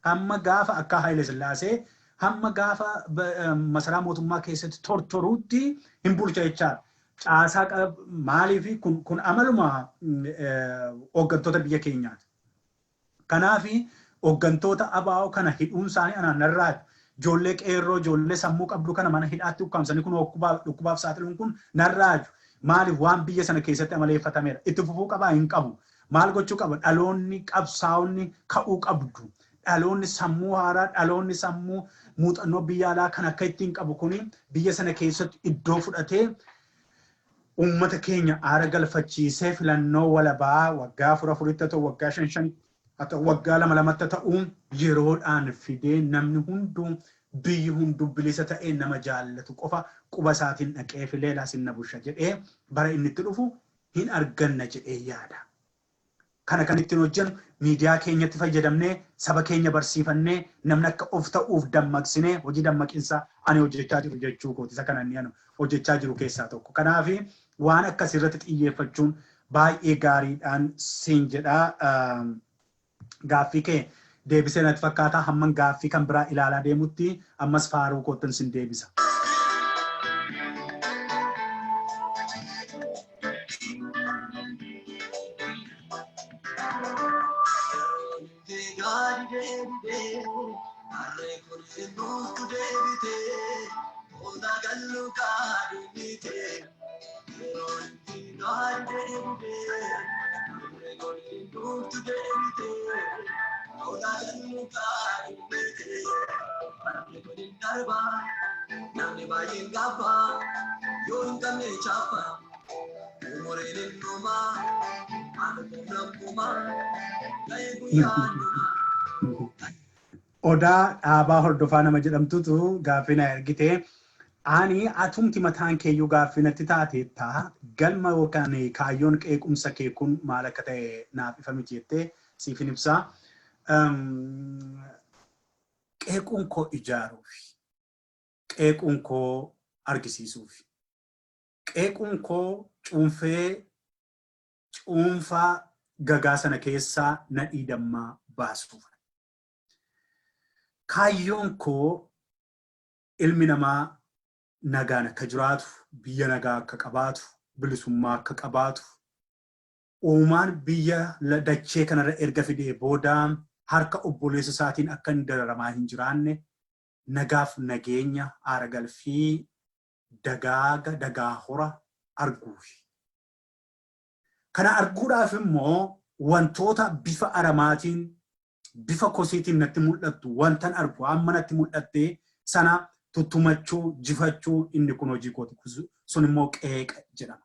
Hamma gaafa akka Haile Sillaasee hamma gaafa masaraa mootummaa keessatti tortoruutti hin bulcha jechaadha. Caasaa maaliif kun amaluma hooggantoota biyya keenyaati. Kanaaf hooggantoota ABO kana hidhuun isaanii anaan narraati. Ijoollee qeerroo, ijoollee sammuu qabdu kana mana hidhaatti ukkaamsanii kun dhukkubaaf saaxiluun kun narraaju. Maaliif waan biyya sana keessatti amaleeffatameera. Itti fufuu qabaa hin qabu. Maal gochuu qaba? Dhaloonni qabsaa'onni ka'uu qabdu. Dhaloonni sammuu haaraa, dhaloonni sammuu muuxannoo biyya alaa kan akka ittiin qabu kuni biyya sana keessatti iddoo fudhatee uummata keenya aara galfachiisee filannoo walabaa waggaa afur afuritti haa ta'u, waggaa shan shan haa ta'u, waggaa lama lamatti haa ta'u yeroodhaan fidee namni hunduu biyyi hunduu bilisa ta'ee nama jaallatu qofa quba isaatiin dhaqee filee laasinna busha jedhee bara inni itti dhufu hin arganna jedhee yaada. Kana kan ittiin hojjennu miidiyaa keenyatti fayyadamnee saba keenya barsiifannee namni akka of ta'uuf dammaqsinee hojii dammaqinsaa ani hojjechaa jiru jechuu kooti. Isa kana inni ani hojjechaa jiru keessaa tokko. Kanaaf waan akkasii irratti xiyyeeffachuun baay'ee gaariidhaan siin jedhaa. Gaaffii kee deebisee natti fakkaata. Hamman gaaffii kan biraa ilaalaa deemutti ammas faaruu koottan sin deebisa. Namni baay'een gaafa yoo hin qabne chaafa umuriin hin dhumaa haadha namkumaa ga'ee guyyaa dhumaa. Odaa Dhaabaa Hordofaa nama jedhamtutu gaaffii na ergite. Ani atumti mataan keeyyuu gaaffii natti taateetta. Galma yookaan kaayyoon qeequmsa kee kun maal akka ta'e naaf ifa miti jettee siif hin ibsaa. Qeequun koo ijaaruufi. Qeequun koo argisiisuufi. Qeequun koo cuunfee cuunfaa gagaa sana keessaa nadhii dammaa baasuuf. Kaayyoon koo ilmi namaa nagaan akka jiraatu, biyya nagaa akka qabaatu, bilisummaa akka qabaatu, uumaan biyya dachee kanarra erga fidee booda harka obboleessa isaatiin akka hin dararamaa hin jiraanne, nagaaf nageenya aara galfii dagaaga dagaa hora arguufi. Kana arguudhaaf immoo wantoota bifa aramaatiin bifa kosiitiin natti mul'attu wantan argu amma natti mul'atte sana tuttumachuu, jifachuu inni kun hojii kooti. Sun immoo qeeqa jedhama.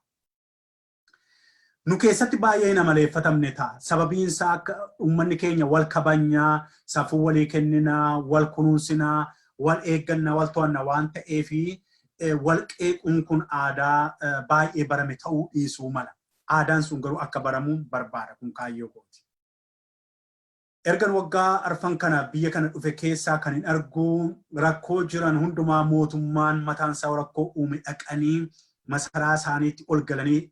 Nu keessatti baay'ee hin amaleeffatamne ta'a. Sababiin isaa akka uummanni keenya wal kabajnaa, safuu walii kenninaa, wal kunuunsinaa, wal eeggannaa, wal to'annaa waan ta'eefi wal qeequun kun aadaa baay'ee barame ta'uu dhiisuu mala. Aadaan sun garuu akka baramu barbaada kun kaayyoo kooti. Ergan waggaa arfan kana biyya kana dhufe keessaa kan hin argu rakkoo jiran hundumaa mootummaan mataan isaa rakkoo uume dhaqanii masaraa isaaniitti ol galanii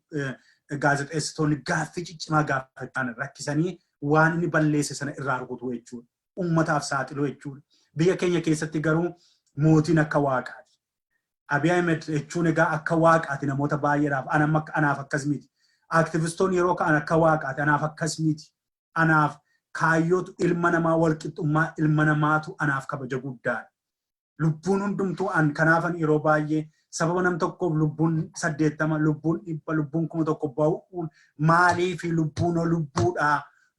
gaazexeessitoonni gaaffii ciccimaa gaafachaan rakkisanii waan inni balleesse sana irraa rukutu jechuudha. Uummataaf saaxiluu jechuudha. Biyya keenya keessatti garuu mootiin akka waaqaati. Abiy Ahmed jechuun egaa akka waaqaati namoota baay'eedhaaf anaaf akkas miti. Aktivistoonni yeroo ka'an akka waaqaati anaaf akkas miti. Anaaf kaayyootu ilma namaa walqixxummaa ilma namaatu anaaf kabaja guddaadha. Lubbuun hundumtuu an kanaafan yeroo baay'ee sababa nam tokkoof lubbuun 80, lubbuun 100, lubbuun 1000 ba'uun maaliifi lubbuun lubbuudha.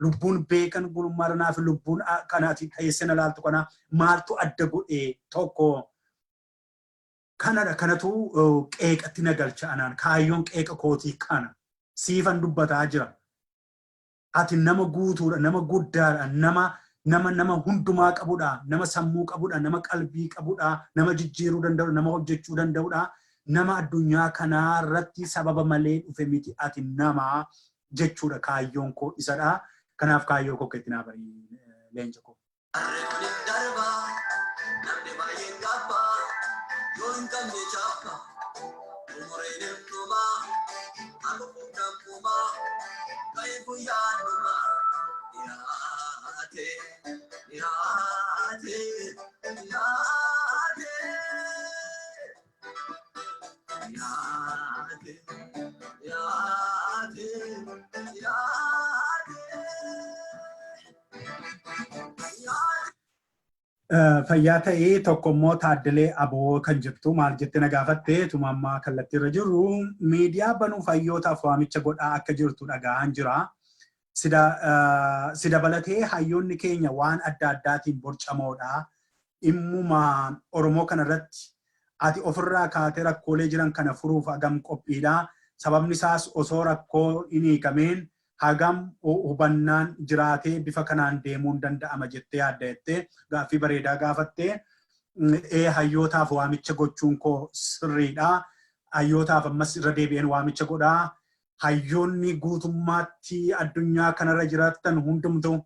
Lubbuun beekan gulummaa fi lubbuun kanaati teessee na laaltu kana maaltu adda godhee tokko kanadha kanatu qeeqatti na galcha anaan kaayyoon qeeqa kootii kana siifan dubbataa jira. Ati nama guutuudha, nama guddaadha, nama nama nama hundumaa qabudha, nama sammuu qabudha, nama qalbii qabudha, nama jijjiiruu danda'udha, nama hojjechuu danda'udha, nama addunyaa kanaa irratti sababa malee dhufe miti ati nama jechuudha kaayyoon koo isadha. Kanaaf kaayyoo koo keetti naa barii leenca koo. Harree kun hin darba, namni baay'een gaabba, yoo hin qabne chaappa, umuriin hin dhuma, haguuguun namuma, ga'ee guyyaan dhuma. Dhiyaate, dhiyaate, dhiyaate. Fayyaa ta'ee tokko immoo Taaddalee Aboo kan jettu maal jettee na gaafatte tuma ammaa kallattii irra jirru miidiyaa banuuf hayyootaaf waamicha godhaa akka jirtu dhaga'aan jira. Si dabalatee hayyoonni keenya waan adda addaatiin borcamoodha. Dhimmuma Oromoo kanarratti ati ofirraa kaatee rakkoolee jiran kana furuuf hagam qophiidha. Sababni isaas osoo rakkoo hin hiikameen hagam hubannaan jiraatee bifa kanaan deemuun danda'ama jettee yaadda jettee gaaffii bareedaa gaafattee. Ee, hayyootaaf waamicha gochuun koo sirriidha. Hayyootaaf ammas irra deebi'een waamicha godhaa. Hayyoonni guutummaatti addunyaa kanarra jiraatan hundumtuu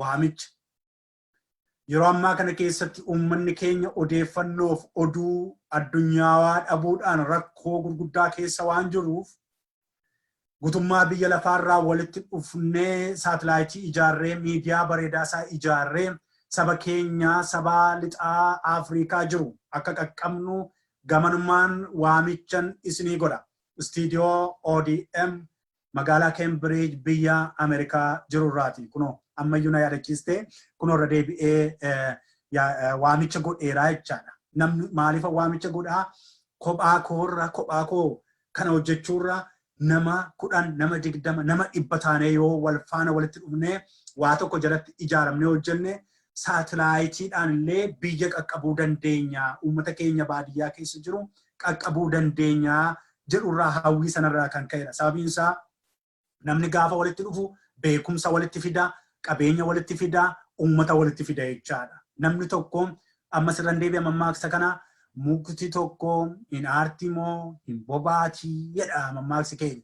waamicha. Yeroo ammaa kana keessatti uummanni keenya odeeffannoof oduu addunyaawaa dhabuudhaan rakkoo gurguddaa keessa waan jiruuf, guutummaa biyya lafaarraa walitti dhufnee saatilaayitii ijaarree, miidiyaa bareedaa isaa ijaarree, saba keenya saba lixaa Afrikaa jiru akka qaqqabnu gamanumaan waamichan isinii godha. Istiidiyoo ODM magaalaa Cambridge biyya Ameerikaa jirurraati. Kunoo ammayyuu na yaadachiiste, kunoo irra deebi'ee waamicha godheeraa jechaadha. Namni maaliif waamicha godhaa? Kophaa koorra, kophaa koo kana hojjechuurra, nama 10, nama 20, nama 100 taanee yoo wal faana walitti dhufnee waa tokko jalatti ijaaramnee hojjenne, saatilaayitiidhaan illee biyya qaqqabuu dandeenya. Uummata keenya baadiyyaa keessa jiru qaqqabuu dandeenya jedhurraa, hawwii sanarraa kan ka'edha. Sababiin isaa namni gaafa walitti dhufu beekumsa walitti fida, qabeenya walitti fida, uummata walitti fida jechaadha. Namni tokko, ammas irra deebi'a mammaaksa kana, "Mukti tokko hin aarti moo hin bobaatii?" jedha mammaaksi keenya.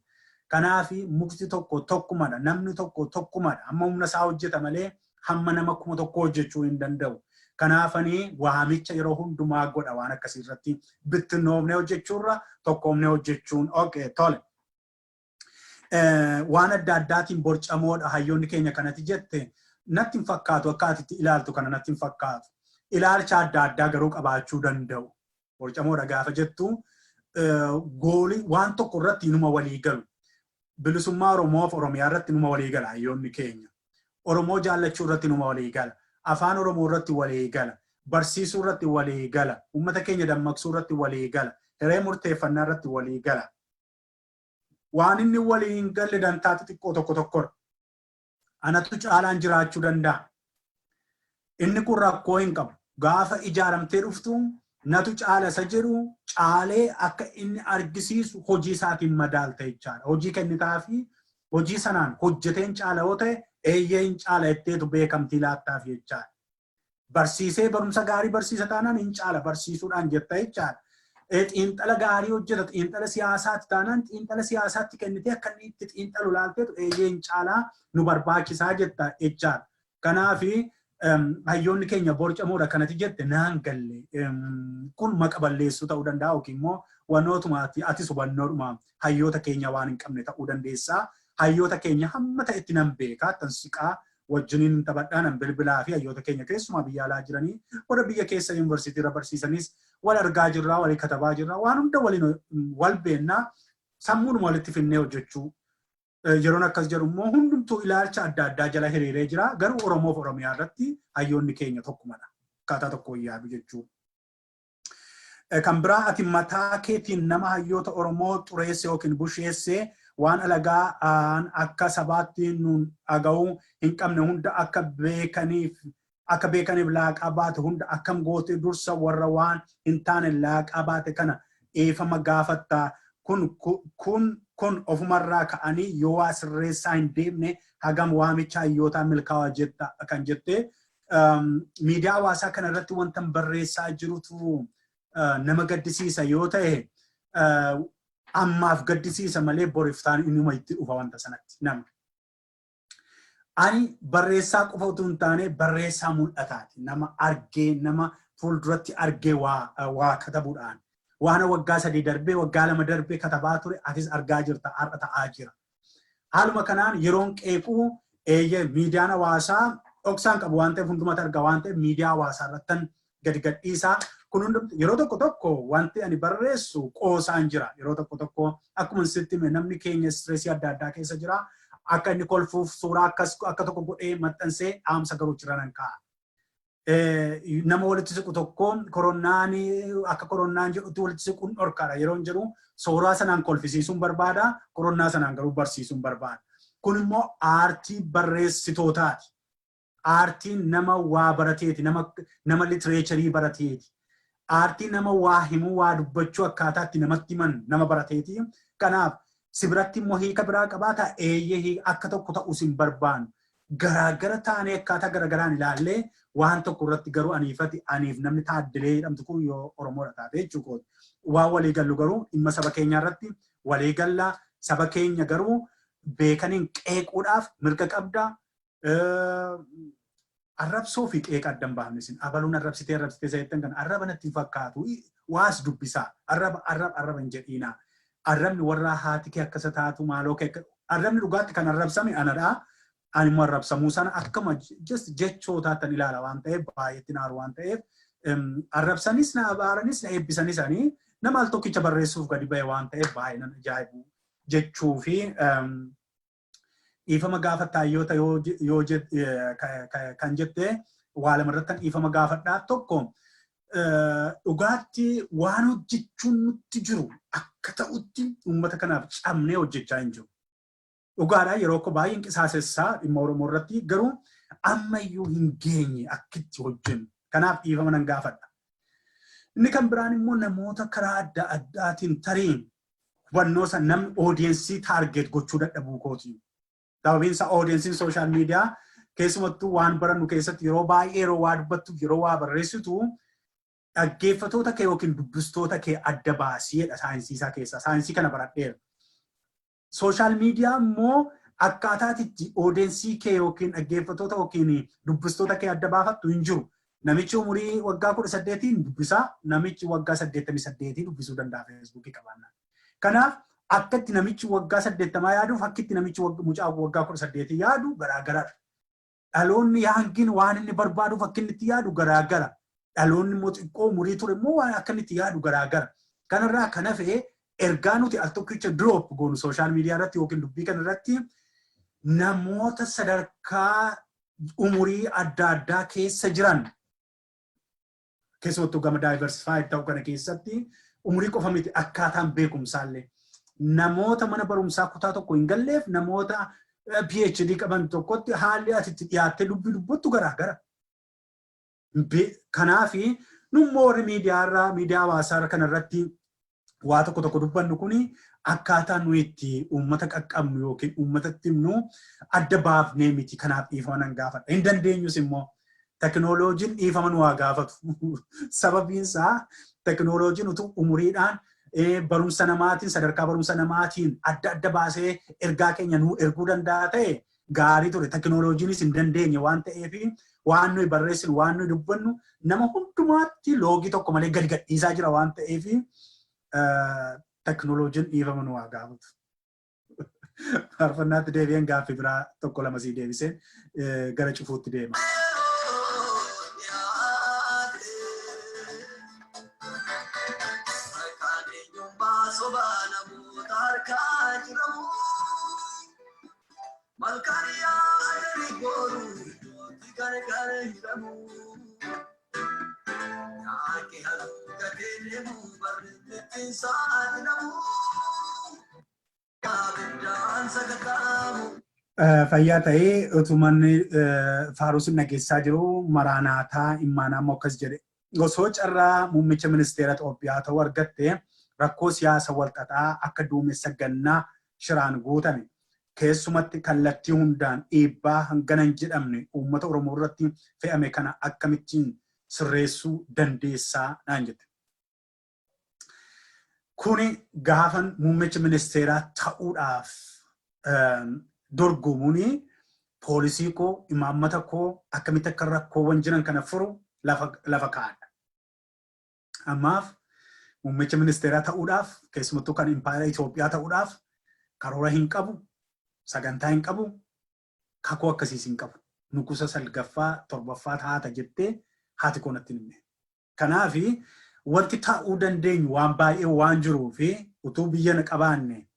Kanaaf mukti tokko tokkumadha. Namni tokko tokkumadha. Hamma humna isaa hojjeta malee hamma nama 1000 hojjechuu hin danda'u. Kanaafanii waamicha yeroo hundumaa godha waan akkasii irratti bittinnoofnee hojjechuurra tokkoomnee hojjechuun. Okay, tole. Waan adda addaatiin borcamoodha hayyoonni keenya kanatti jette natti hin fakkaatu, akka ati itti ilaaltu kana natti hin fakkaatu. Ilaalcha adda addaa garuu qabaachuu danda'u. Borcamoodha gaafa jettu, goolii waan tokko irratti inuma walii galu. Bilisummaa Oromoof Oromiyaa irratti inuma walii gala hayyoonni keenya. Oromoo jaallachuu irratti inuma walii gala. Afaan Oromoo irratti walii gala. Barsiisuu irratti walii gala. Uummata keenya dammaqsuu irratti walii gala. Hiree murteeffannaa irratti walii gala. Waan inni walii hin galle dantaa xixiqqoo tokko tokkodha. Anatu caalaan jiraachuu danda'a. Inni kun rakkoo hin qabu. Gaafa ijaaramtee dhuftu natu caala isa jedhu caalee akka inni argisiisu hojii isaatiin madaalta jechaadha. Hojii kennitaa fi hojii sanaan hojjeteen caala yoo ta'e, eeyyee hin caala jetteetu beekamtii laattaaf jechaadha. Barsiisee barumsa gaarii barsiisa taanaan hin caala barsiisuudhaan jetta jechaadha. Xiinxala gaarii hojjeta, xiinxala siyaasaatti taanaan, xiinxala siyaasaatti kennitee akka inni itti xiinxalu laalteetu eeyyee hin caalaa, nu barbaachisaa jetta jechaadha. Kanaafi hayyoonni keenya borcamoodha kanati jette naan galle. Kun maqa balleessuu ta'uu danda'a yookiin immoo wanootuma atis hubannoodhuma hayyoota keenya waan hin qabne ta'uu dandeessaa. Hayyoota keenya hamma ta'etti nan beekaa, tan siqaa wajjiniin taphadhaa, nan bilbilaa fi hayyoota keenya keessumaa biyya alaa jiranii, warra biyya keessa yuunivarsiitii irra barsiisanis wal argaa jirraa, walii katabaa jirraa, waan hunda waliin wal beennaa, sammuudhuma walitti finnee hojjechuu. Yeroon akkas jedhu immoo hundumtuu ilaalcha adda addaa jala hiriiree jira. Garuu Oromoof Oromiyaa irratti hayyoonni keenya tokkumadha. Akkaataa tokkoon yaadu jechuudha. Kan biraa, ati mataa keetiin nama hayyoota Oromoo xureesse yookiin busheesse, waan alagaa akka sabaatti nuun dhaga'uu hin qabne hunda akka beekaniif laaqaa baate hunda akkam goote dursa warra waan hin taane laaqaa baate kana dhiifama gaafatta? Kun ofumarraa ka'anii yoo waa sirreessaa hin deemne hagam waamicha hayyootaa milkaa'aa jetta kan jettee, miidiyaa hawaasaa kana irratti wanta barreessaa jirutu nama gaddisiisa yoo ta'e, ammaaf gaddisiisa malee boriftaan inuma itti dhufa wanta sanatti namni. Ani barreessaa qofa utuu hin taane barreessaa mul'ataati. Nama argee, nama fuulduratti argee waa katabuudhaan. Waan waggaa 3 darbee, waggaa 2 darbee katabaa ture atis argaa jirta, har'a ta'aa jira. Haaluma kanaan yeroon qeequu, eeyyee, miidiyaan hawaasaa dhoksaan qabu waan ta'eef, hundumatti argaa waan ta'eef, miidiyaa hawaasaa irrattan gadi gadhiisaa. Kun hundumti yeroo tokko tokko wanti ani barreessu qoosaan jira. Yeroo tokko tokko akkuma sitti hime namni keenya stress adda addaa keessa jira. Akka inni kolfuuf suuraa akkas akka tokko godhee maxxansee dhaamsa garuu jira nan kaa'a. Nama walitti siqu tokko koronaan akka koronaan jedhutti walitti siquun dhorkaadha yeroo hin jedhu, suuraa sanaan kolfisiisuun barbaada, koronnaa sanaan garuu barsiisuun barbaada. Kun immoo aartii barreessitootaati. Aartiin nama waa barateeti, nama literature barateeti. Aartii nama waa himuu, waa dubbachuu, akkaataa itti namatti himan nama barateeti. Kanaaf si biratti immoo hiika biraa qabaata, eeyyee, akka tokko ta'us hin barbaannu. Garaagara taanee akkaataa garaagaraan ilaallee waan tokko irratti garuu aniifati aniif namni Taaddilee jedhamtu kun yoo Oromoodha taate jechuudha. Waan walii gallu garuu dhimma saba keenyaa irratti walii galla. Saba keenya garuu beekaniin qeequudhaaf mirga qabda. Arrabsoo fi qeeqa adda hin baafne isin abaluun arrabsitee arrabsitee isa jettan kana arraba natti hin fakkaatu. Waas dubbisaa, arraba arraba arraba hin jedhiinaa. Arrabni warraa haati kee akkasa taatu maaloo kee arrabni dhugaatti kan arrabsame anadhaa. Ani immoo arrabsamuu sana akkuma just jechootaattan ilaala waan ta'eef, baay'eetti naaru waan ta'eef, arrabsanis na abaaranis na eebbisanis ani nama al tokkicha barreessuuf gadi ba'e waan ta'eef baay'ee nan ajaa'ibu jechuu fi dhiifama gaafattaayyoota yoo kan jette, waa lama irratti dhiifama gaafadhaa. Tokko, dhugaatti waan hojjechuun nutti jiru akka ta'utti uummata kanaaf cabnee hojjechaa hin jiru. Dhugaadhaa, yeroo akka baay'een qisaasessaa dhimma Oromoo irratti garuu ammayyuu hin geenye akkitti hojjennu. Kanaaf dhiifama nan gaafadha. Inni kan biraan immoo namoota karaa adda addaatiin tarii hubannoo san namni audience target gochuu dadhabuu kooti. Sababiin isaa audienceiin social media keessumattuu waan barannu keessatti yeroo baay'ee yeroo waa dubbattu, yeroo waa barreessitu, dhaggeeffatoota kee yookiin dubbistoota kee adda baasiidha saayinsii isaa keessaa. Saayinsii kana baradheera. Social media immoo akkaataa itti audience kee yookiin dhaggeeffatoota yookiin dubbistoota kee adda baafattu hin jiru. Namichi umurii waggaa 18n dubbisaa, namichi waggaa 88 dubbisuu danda'a Facebookii qabaannaan. Kanaaf akka itti namichi waggaa 80 yaaduuf akka itti namichi mucaa waggaa 18 yaadu garaagaradha. Dhaloonni youngiin waan inni barbaaduuf akka inni itti yaadu garaagara. Dhaloonni immoo xiqqoo umurii ture immoo waan akka inni itti yaadu garaagara. Kanarraa kan hafe ergaa nuti al tokkicha drop goonu social media irratti yookiin dubbii kana irratti namoota sadarkaa umurii adda addaa keessa jiran, keessumattuu gama diversified ta'uu kana keessatti umurii qofa miti, akkaataan beekumsaallee namoota mana barumsaa kutaa tokko hin galleef namoota PhD qaban tokkotti haalli ati itti dhiyaattee dubbii dubbattu garaagara. Kanaafi nummoo warri miidiyaarraa, miidiyaa hawaasaa kanarratti waa tokko tokko dubbannu kuni akkaataa nuyi itti uummata qaqqabnu yookiin uummatatti himnu adda baafnee miti. Kanaaf dhiifama nan gaafadha. Hin dandeenyus immoo teknooloojiin dhiifama nu haa gaafatu. Sababiin isaa teknooloojiin utuu umuriidhaan, barumsa namaatiin, sadarkaa barumsa namaatiin adda adda baasee ergaa keenya nu erguu danda'a ta'e gaarii ture. Teknooloojiinis hin dandeenye waan ta'eef waan nuyi barreessinu, waan nuyi dubbannu nama hundumaatti loogii tokko malee gadi gadhiisaa jira waan ta'eef teknooloojiin dhiifama nu haa gaafatu. Faarfannaatti deebi'een gaaffii biraa tokko lama sii deebiseen gara cufuutti deema. Harkaan eenyummaa sobaa namoota harkaa jiramu. Malkaan yaadanii boru iddootti gargar hiramu. Yaaqi haguuggatee deemu barri ittiin saaxilamu. Abiddaan sakataamu. Fayyaa ta'ee utumanni faaruusin dhageessaa jiru Maraanaataa Immaanaa immoo akkas jedhe. Osoo carraa muummicha ministeera Itoophiyaa ta'uu argatte, rakkoo siyaasa walxaxaa akka duumessa gannaa shiraan guutame, keessumatti kallattii hundaan dhiibbaa hangana hin jedhamne uummata Oromoo irratti fe'ame kana akkamittiin sirreessuu dandeessaa naan jette. Kuni gaafan muummicha ministeeraa ta'uudhaaf dorgomuuni policy koo, imaammata koo, akkamitti akka rakkoowwan jiran kana furu lafa kaa'adha. Ammaaf muummicha ministeeraa ta'uudhaaf, keessumattuu kan impaayera Itoophiyaa ta'uudhaaf, karoora hin qabu, sagantaa hin qabu, kakuu akkasiis hin qabu. Nugusa salgaffaa torbaffaa taata jettee haati koo natti himne. Kanaafi wanti ta'uu dandeenyu waan baay'ee waan jiruu fi utuu biyya qabaanne,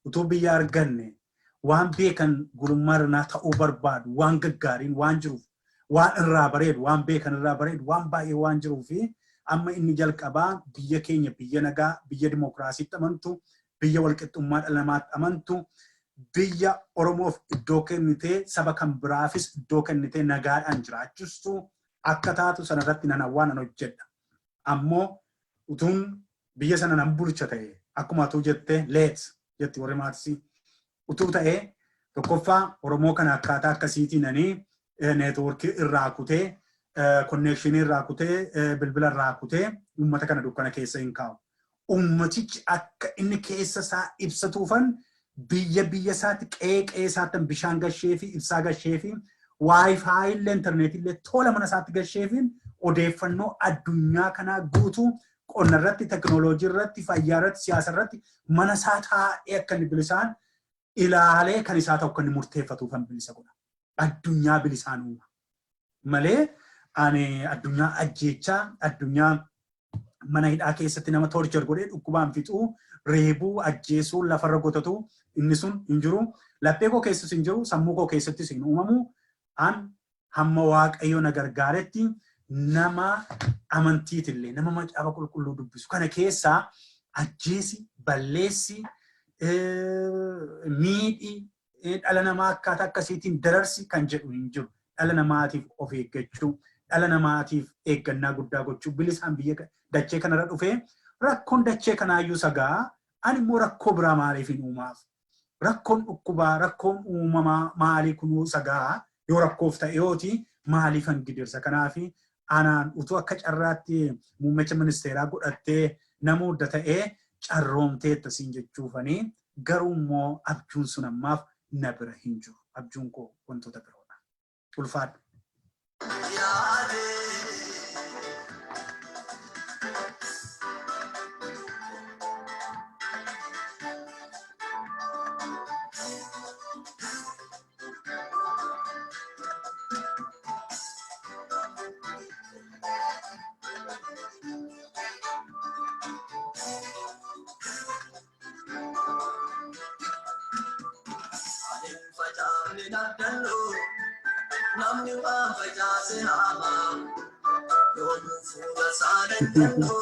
utuu biyya arganne, Waan beekan gulummaa irraa ta'uu barbaadu, waan gaggaariin waan jiruuf, waan irraa bareedu, waan beekan irraa bareedu, waan baay'ee waan jiruu fi amma inni jalqabaa biyya keenya biyya nagaa, biyya dimookiraasiitti amantu, biyya walqixxummaa dhala namaatti amantu, biyya Oromoof iddoo kennitee saba kan biraafis iddoo kennitee nagaadhaan jiraachistu akka taatu sanarratti nan hawwaa, nan hojjedha. Ammoo utuun biyya sana nan bulcha ta'e, akkuma atuu jette, leet jetti warri maatisii, utuu ta'ee, tokkoffaa Oromoo kana akkaataa akkasiitiin ani networkii irraa kutee, connectionii irraa kutee, bilbila irraa kutee uummata kana dukkana keessa hin kaa'u. Uummatichi akka inni keessa isaa ibsatuufan biyya biyya isaatti, qe'ee qe'ee isaatti bishaan gashee fi ibsaa gashee fi WiFi illee, intarneetii illee tola mana isaatti gashee fi odeeffannoo addunyaa kanaa guutuu qonna irratti, teknooloojii irratti, fayyaa irratti, siyaasa irratti mana isaa taa'ee akka inni bilisaan ilaalee kan isaa ta'u akka inni murteeffatuufan bilisa godha. Addunyaa bilisaan uuma. Malee ani addunyaa ajjeechaa, addunyaa mana hidhaa keessatti nama torture godhee dhukkubaan fixuu, reebuu, ajjeesuu, lafarra gotatu, inni sun hin jiru. Laphee koo keessas hin jiru, sammuu koo keessattis hin uumamu. An hamma Waaqayyo na gargaaretti nama amantiitillee, nama Macaafa Qulqulluu dubbisu kana keessaa ajjeesi, balleessi, miidhi, dhala namaa akkaataa akkasiitiin dararsi kan jedhu hin jiru. Dhala namaatiif of eeggachuu, dhala namaatiif eeggannaa guddaa gochuu, bilisaan biyya dachee kanarra dhufee rakkoon dachee kanaayyuu sagaa, ani immoo rakkoo biraa maaliif hin uumaaf? Rakkoon dhukkubaa, rakkoon uumamaa maalii kunuu sagaa yoo rakkoof ta'e yooti maaliifan gidirsa? Kanaaf anaan utuu akka carraatti muummicha ministeeraa godhattee namoota ta'ee carroomteetta siin jechuufanii, garuu immoo abjuun sun ammaaf na bira hin jiru. Abjuun koo wantoota biroodha. Ulfaadhu. Yaade. Ani hin facaafne daddallu, namni waan facaase haama. Yoomuu fuula isaa daddallu.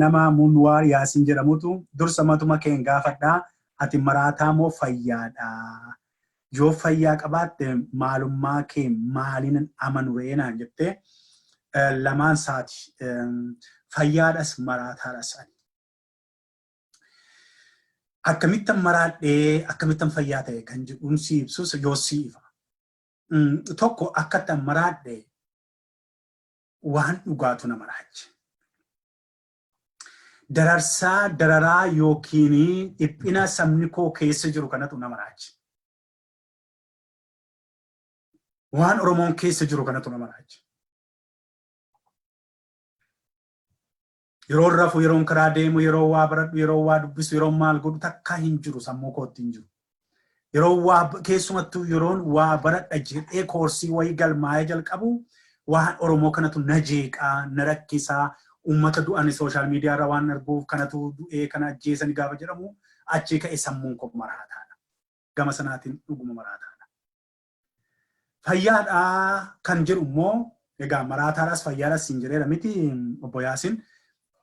Nama Munwaar Yaasin jedhamutu dursa matuma keen gaafadhaa, ati maraataa moo fayyaadha? Yoo fayyaa qabaatte maalummaa kee maaliin amanu ree naan jettee, lamaan isaati. Fayyaadhas maraataadhas ani. Akkamittan maraadhee akkamittan fayyaa ta'e kan jedhuun si ibsus yoo si ifa. Tokko, akkattan maraadhe waan dhugaatu na maraache. Dararsaa, dararaa yookiin dhiphina sabni koo keessa jiru kanatu na maraache. Waan Oromoon keessa jiru kanatu na maraache. Yeroon rafu, yeroon karaa deemu, yeroo waa baradhu, yeroo waa dubbisu, yeroo maal godhu takkaa hin jiru, sammuu kootti hin jiru. Yeroo waa, keessumattuu yeroon waa baradha jedhee koorsii wayii galmaa'ee jalqabu, waan Oromoo kanatu na jeeqaa, na rakkisaa, uummata du'an social media irra waan arguuf, kanatu du'ee, kana ajjeesani gaafa jedhamu, achii ka'e sammuun koo maraataadha. Gama sanaatiin dhuguma maraataadha. Fayyaadhaa kan jedhu immoo, egaa maraataadhaas fayyaadhaas siin jedheera miti, obbo Yaasin.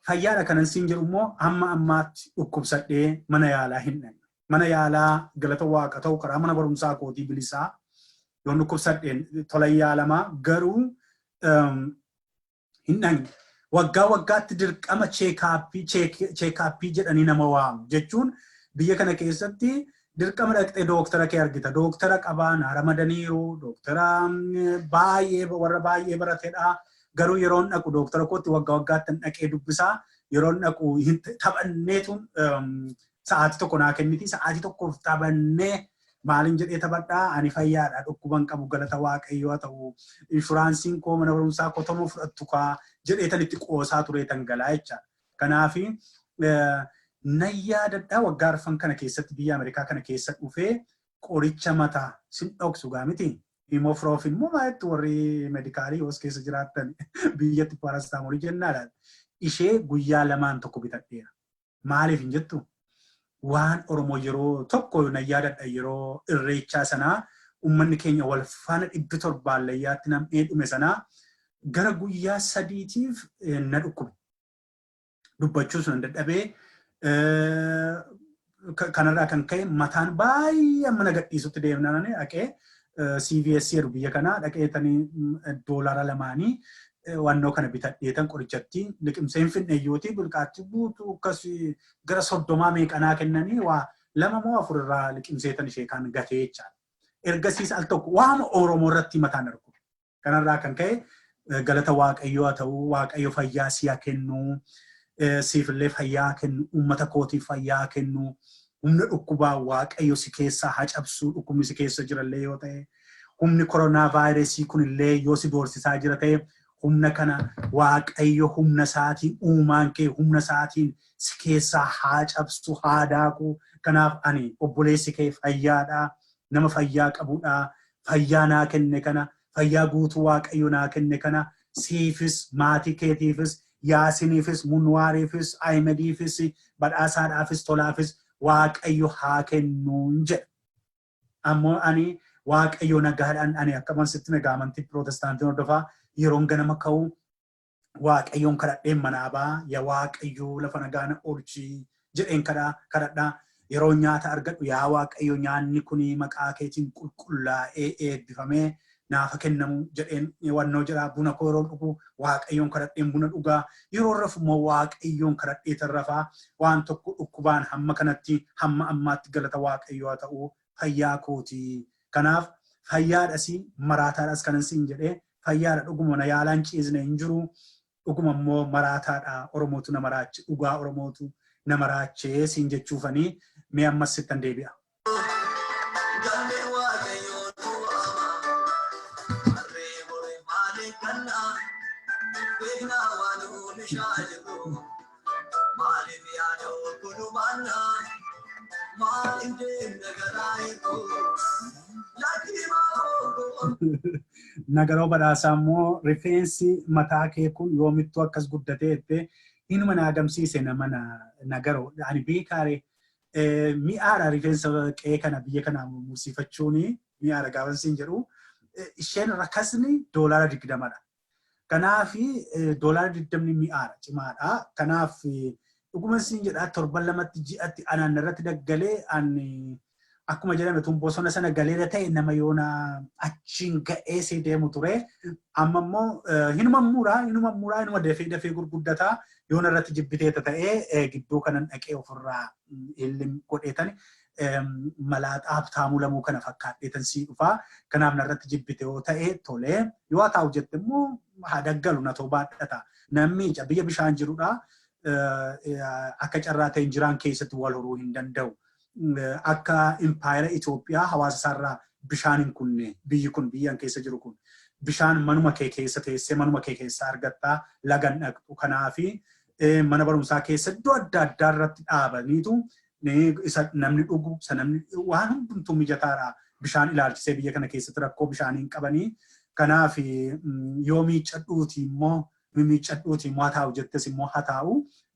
Fayyaadha kanan siin jedhu immoo hamma ammaatti dhukkubsadhee mana yaalaa hin dhaqne. Mana yaalaa, galata Waaqa ta'u, karaa mana barumsaa kootii bilisaa, yoon dhukkubsadheen tola yaalamaa, garuu hin dhaqne. Waggaa waggaatti dirqama check-upii jedhanii nama waamu jechuun, biyya kana keessatti dirqama dhaqxee dooktara kee argita. Dooktara qabaa na ramadaniiru, dooktara baay'ee warra baay'ee baratedha. Garuu yeroon dhaqu dooktara kootti waggaa waggaatti dhaqee dubbisaa. Yeroon dhaqu taphanneetu sa'aatii 1 naa kenniti. Sa'aatii 1f taphannee maalin jedhee taphadhaa, ani fayyaadha, dhukkuban qabu, galata Waaqayyoo haa ta'u, inshuraansiin koo mana barumsaa koo toluma fudhattu kaa jedhee tan itti qoosaa turee tan galaa jecha. Kanaafi nan yaadadhaa, waggaa 4 kana keessatti biyya Ameerikaa kana keessa dhufee qoricha mataa sin dhoksu gaa miti. Ibuprofen immoo maalitti warri medicalii yoos keessa jiraattan biyyatti paracetamolii jennaadha. Ishee guyyaa lamaan tokko bitadheera. Maaliif hin jettu? Waan Oromoo yeroo tokko nan yaadadha, yeroo irreechaa sanaa uummanni keenya wal faana 700 layyaatti nam'ee dhume sanaa gara guyyaa 3tiif na dhukkube. Dubbachuus nan dadhabee, kanarraa kan ka'e mataan baay'ee amma na gadhiisutti deemnaan dhaqee CVS jedhu biyya kanaa dhaqeetanii $2n wannoo kana bitadheetan qorichatti liqimsee hin finneeyyooti bilqaatti guutuu akkas gara 30 meeqanaa kennanii waa lama moo afur irraa liqimseetan ishee kan gatee jechaadha. Ergasiis al tokko waama Oromoo irratti mataan argu. Kanarraa kan ka'e galata Waaqayyoo haa ta'u, Waaqayyo fayyaa si'a kennu, siifillee fayyaa kennu, uummata kootiif fayyaa kennu, humna dhukkubaa Waaqayyo si keessaa haa cabsu, dhukkubni si keessa jirallee yoo ta'e, humni koronaa vaayirasii kunillee yoo si doorsisaa jira ta'e, humna kana Waaqayyo humna isaatiin, uumaan kee humna isaatiin si keessaa haa cabsu, haa daaku. Kanaaf ani obboleessi kee fayyaadha, nama fayyaa qabudha, fayyaa naa kenne kana, fayyaa guutuu Waaqayyo naa kenne kana siifis, maatii keetiifis, Yaasiniifis, Munwaariifis, Ahimediifis, Badhaasaadhaafis, Tolaafis Waaqayyo haa kennuun jedha. Ammoo ani Waaqayyo nagaadhaan ani akka amansitti nagaa amantii pirootestaantiin hordofaa, yeroon ganama ka'u Waaqayyoon kadhadheen manaa ba'a. Yaa Waaqayyo, lafa nagaa na oolchi jedheen kadhadhaa. Yeroo nyaata argadhu, yaa Waaqayyo, nyaanni kun maqaa keetiin qulqullaa'ee eebbifamee naafa kennamu jedheen wannoo jedha. Buna koo yeroo dhugu Waaqayyoon kadhadheen buna dhugaa. Yeroo rafu immoo Waaqayyoon kadhadheetan rafaa. Waan tokko dhukkubaan hamma kanatti hamma ammaatti galata Waaqayyoo haa ta'u fayyaa kooti. Kanaaf fayyaadhas maraataadhas kanan siin jedhee fayyaadha, dhuguma na yaalaan ciisne hin jiru. Dhuguma immoo maraataadha, Oromootu na maraache, dhugaa Oromootu na maraachee siin jechuufanii mee ammas sittan deebi'a. Galmee Waaqayyoo nu waama. Harree boree maal eegganna? Beeknaa waan oomishaa jirru. Maaliif yaada oggoluu baanna? Maaliif deemna garaa hir'uu? Lakkii maaf oggoluu? Nagaroo Badhaasaa immoo rifeensi mataa kee kun yoomittuu akkas guddatee jettee hinuma na agamsiise nama Nagaroo. Ani beekaare, mi'aadha rifeensa qe'ee kana biyya kana mursiifachuun mi'aadha gaafa siin jedhu, isheen rakasni $20dha. Kanaaf $20 mi'aadha, cimaadha. Kanaaf dhuguma siin jedha, torban lamatti, ji'atti anaan irratti daggalee ani akkuma jedhame tun bosona sana galeera ta'e nama yoona achiin ga'ee see deemu ture. Amma immoo hinuma muraa, hinuma muraa, hinuma dafee dafee gurguddataa. Yoona irratti jibbiteeta ta'ee gidduu kanan dhaqee ofirraa illim godheetan malaaxaa Habtaamuu Lamuu kana fakkaadheetan sii dhufaa. Kanaaf narratti jibbite yoo ta'e tolee, yoo haa taa'u jette immoo haa daggalu, na ta'u baadhata. Namni biyya bishaan jirudha. Akka carraa ta'e jiraan keessatti wal horuu hin danda'u. Akka impaayera Itoophiyaa hawaasa isaarraa bishaan hin kunne biyyi kun, biyyan keessa jiru kun, bishaan manuma kee keessa teessee manuma kee keessa argattaa, lagan dhaqxu. Kanaafi mana barumsaa keessa iddoo adda addaa irratti dhaabaniitu isa namni dhugu, isa namni waan hundumtuu mijataadha. Bishaan ilaalchisee biyya kana keessatti rakkoo bishaanii hin qabanii. Kanaaf yoo miiccadhuuti immoo mimiiccadhuuti immoo haa taa'u jettes immoo haa taa'u.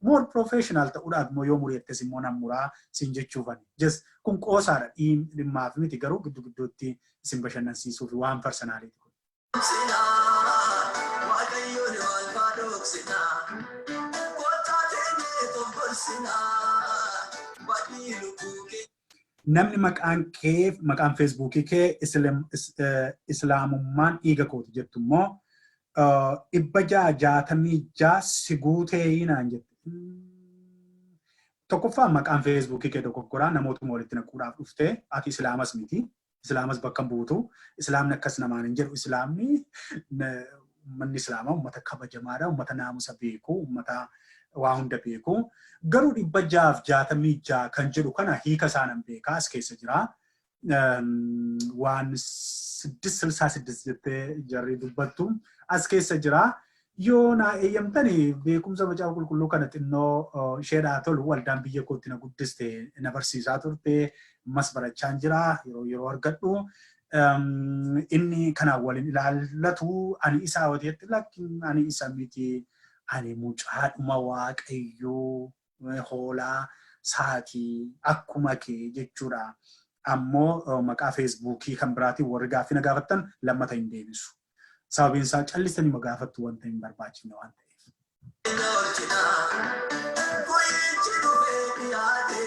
More professional ta'uudhaaf immoo yoo muri'attes immoo nan muraa siin jechuufani. Just kun qoosaadha, dhimmaaf miti, garuu giddu gidduutti isin bashannansiisuuf waan personaliiti kun. Waaqayyoon maal faa dhoksina? Kottaa teenyee tobboorsina. Badii lubbuu kee. Namni maqaan kee, maqaan Feesbuukii kee "Islaamummaan dhiiga kooti" jettu immoo 666 si guutee naan jette. Tokkoffaa maqaan Feesbuukii kee dogoggoraa, namootuma walitti naquudhaaf dhuftee, ati Islaamas miti. Islaamas bakka hin buutu. Islaamni akkas namaan hin jedhu. Islaamni, uummanni Islaamaa uummata kabajamaadha. Uummata naamusa beeku. Uummata waa hunda beeku. Garuu 666 kan jedhu kana hiika isaa nan beekaa, as keessa jira. Waan siddis silsaa siddis jettee jarri dubbattu as keessa jira. Yoo naa eeyyamtani beekumsa Macaafa Qulqulluu kana xinnoo isheedhaa tolu, waldaan biyya kootti na guddiste na barsiisaa turte, ammas barachaan jira yeroo yeroo argadhu. Inni kanaan waliin ilaallatu ani isaa hoteetti lakkin ani isa miti, ani mucaadhuma Waaqayyoo hoolaa saatii akkuma kee jechuudha. Ammoo maqaa Feesbuukii kan biraatiin warri gaaffii na gaafattan lammata hin deebisu. Sababiin isaa callistanii ma gaafattu wanta hin barbaachifne waan ta'eef. Guyyichi dhufee dhiyaate,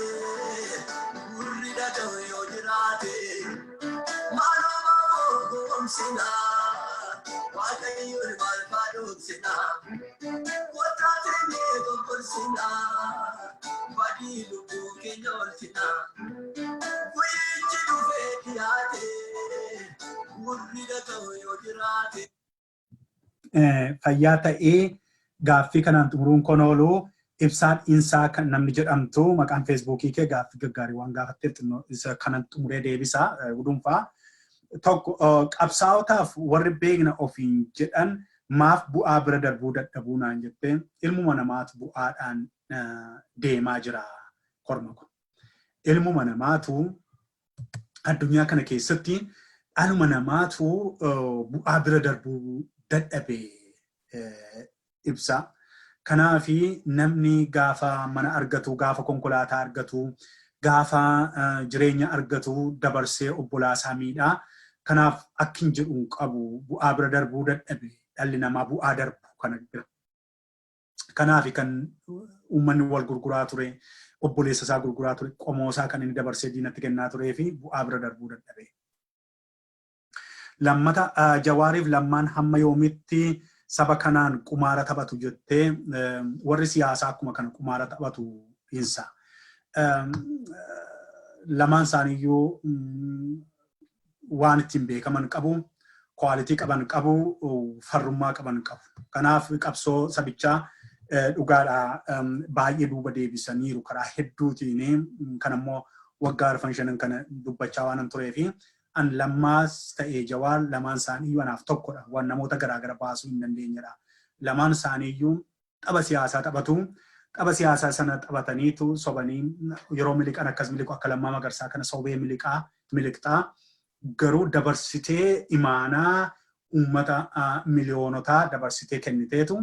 gurri dhaga'u yoo jiraate, maaluma goomsina, Waaqayyoon maal faadhoomsina, kottaa teenyee gomborsina, badii lubbuu keenya oolchina. Guyyichi dhufee dhiyaate, gurri dhaga'u yoo jiraate. Fayyaa ta'ee, gaaffii kanaan xumuruun kon oolu. Ibsaan Insaa kan namni jedhamtu, maqaan Feesbuukii kee, gaaffii gaggaarii waan gaafatteef xinnoo isa kanan xumuree deebisaa gudunfaa. Tokko, qabsaa'otaaf warri beekna ofiin jedhan maaf bu'aa bira darbuu dadhabuu naan jettee, ilmuma namaatu bu'aadhaan deemaa jira korma kun. Ilmuma namaatu addunyaa kana keessatti dhaluma namaatu bu'aa bira darbuu dadhabe ibsa. Kanaafi namni gaafa mana argatu, gaafa konkolaataa argatu, gaafa jireenya argatu dabarsee obbolaasaa miidhaa. Kanaaf akkin jedhu hin qabu, bu'aa bira darbuu dadhabe dhalli namaa bu'aa darbu kana bira. Kanaafi kan uummanni wal gurguraa ture, obboleessa isaa gurguraa ture, qomoo isaa kan inni dabarsee diinatti kennaa turee fi bu'aa bira darbuu dadhabe. Lammata, Jawaariif Lammaan hamma yoomitti saba kanaan qumaara taphatu jettee, warri siyaasaa akkuma kana qumaara taphatu insa. Lamaan isaaniiyyuu waan ittiin beekaman qabu, quality qaban qabu, farrummaa qaban qabu. Kanaaf qabsoo sabichaa dhugaadha baay'ee duuba deebisaniiru karaa hedduutiin. Kan ammoo waggaa arfan shanan kana dubbachaa waan turee fi an Lammaas ta'ee Jawaar lamaan isaaniiyyuu anaaf tokkodha. Waan namoota garaagara baasuu hin dandeenyedha. Lamaan isaaniiyyuu tapha siyaasaa taphatu. Tapha siyaasaa sana taphataniitu sobanii yeroo miliqan akkas miliqu, akka Lammaa Magarsaa kana sobee miliqaa miliqxaa. Garuu dabarsitee imaanaa uummata miliyoonotaa dabarsitee kenniteetu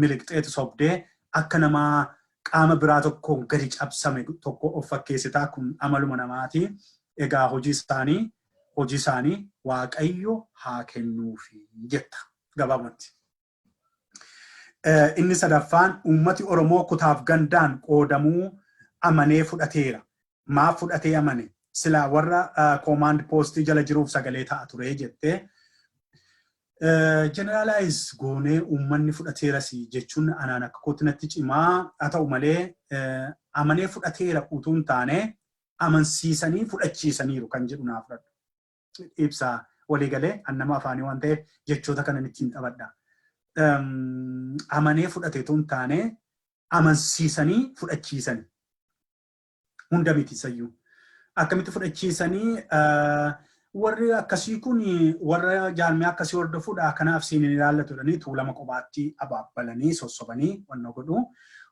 miliqxeetu sobdee akka namaa qaama biraa tokkoon gadi cabsame tokko of fakkeessitaa, kun amaluma namaati. Egaa hojii isaanii Waaqayyo haa kennuufi jetta gabaabumatti. Inni sadaffaan, uummati Oromoo kutaaf gandaan qoodamuu amanee fudhateera. Maaf fudhatee amane? Silaa warra command postii jala jiruuf sagalee ta'a ture jettee. Generalize goonee uummanni fudhateeras jechuun anaan akka kootti natti cimaa. Haa ta'u malee, amanee fudhateera utuu hin taane amansiisanii fudhachiisaniiru kan jedhu naa fudhadhu. Ibsa waliigalee an nama afaanii waan ta'eef jechoota kanan ittiin taphadha. Amanee fudhate utuu hin taane amansiisanii fudhachiisanii. Hunda miti isayyuu. Akkamitti fudhachiisanii? Warri akkasii kun warra jaarmiyaa akkasii hordofuudha, kanaaf siin hin ilaallatu jedhanii Tuulama kophaatti abaabbalanii sossobanii wanna godhu.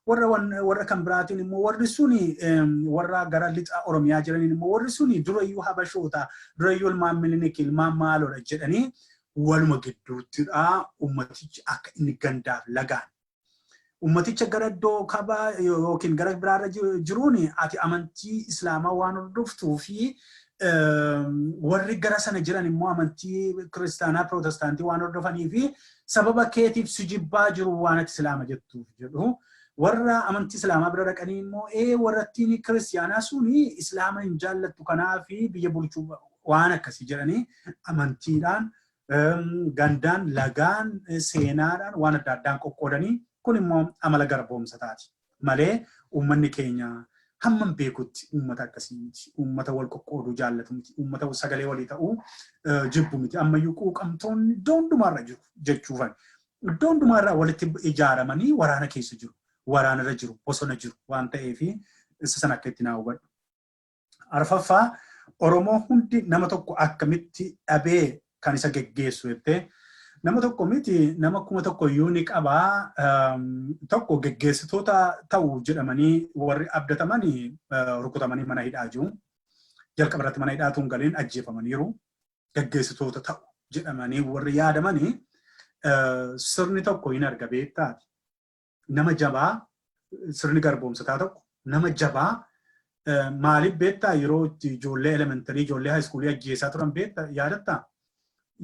Warra kan biraatiin immoo warri suni warra gara lixa Oromiyaa jiraniin immoo warri suni durayyuu habashoota, durayyuu ilmaan Minilik, ilmaan maaloodha jedhanii waluma gidduuttidha ummatichi akka inni gandaaf lagaan. Ummaticha gara iddoo kabaa yookiin gara biraarra jiruun ati amantii Islaamaa waan hordoftuu fi warri gara sana jiran immoo amantii kiristaanaa pirootestaantii waan hordofanii fi sababa keetiif si jibbaa jiru waan ati Islaama jettuuf jedhu. Warra amantii Islaamaa bira dhaqanii immoo ee warrattiin kiristaanaa suni Islaama hin jaallattu, kanaaf biyya bulchuu waan akkasii jedhanii amantiidhaan, gandaan, lagaan, seenaadhaan, waan adda addaan qoqqoodanii, kun immoo amala garboomsataati. Malee uummanni keenya hammam beekutti uummata akkasii miti. Uummata wal qoqqooduu jaallatu miti. Uummata sagalee walii ta'uu jibbu miti. Ammayyuu quuqamtoonni iddoo hundumaarra jiru jechuufan. Iddoo hundumaarraa walitti ijaaramanii waraana keessa jiru. Waraanarra jiru, bosona jiru waan ta'eef isa sana akka itti naa hubadhu. Arfaffaa, Oromoo hundi nama tokko akkamitti dhabee kan isa geggeessu jettee, nama tokko miti, nama 1000 iyyuu ni qabaa. Tokko, geggeessitoota ta'u jedhamanii warri abdatamanii rukutamanii mana hidhaa jiru. Jalqaba irratti mana hidhaa tun galiin ajjeefamaniiru. Geggeessitoota ta'u jedhamanii warri yaadamanii sirni tokko hin arga beektaati. Nama jabaa, sirni garboomsataa tokko nama jabaa Maaliif beektaa? Yeroo itti ijoollee elementary, ijoollee high schoolii ajjeesaa turan beektaa, yaadattaa?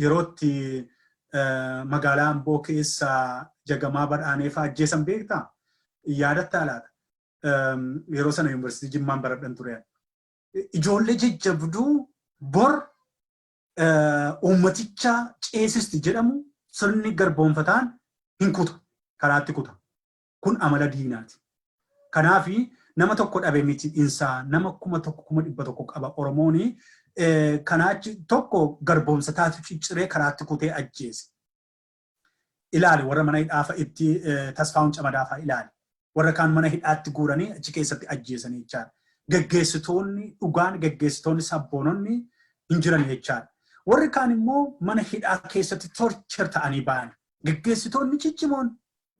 Yeroo itti magaalaa Amboo keessa Jagamaa Badhaanee fa'aa ajjeesan beektaa? Yaadattaa laata? Yeroo sana yuunivarsiitii Jimmaan baradhan ture. Ijoollee jajjabduu bor uummaticha ceesisti jedhamu sirni garboonfataan hin kuta. Karaatti kuta. Kun amala diinaati. Kanaafi nama tokko dhabe miti dhinsaa, nama 1000, 100,000 qaba Oromooni. Kanaachi tokko garboomsataatu cicciree karaatti kutee ajjeese. Ilaali, warra mana hidhaafa itti Tasfaa'uun Camadaafaa ilaali. Warra kaan mana hidhaatti guuranii achi keessatti ajjeesanii jechaadha. Geggeessitoonni dhugaan, geggeessitoonni sabboononni hin jiran jechaadha. Warri kaan immoo mana hidhaa keessatti torture ta'anii ba'an. Geggeessitoonni ciccimoon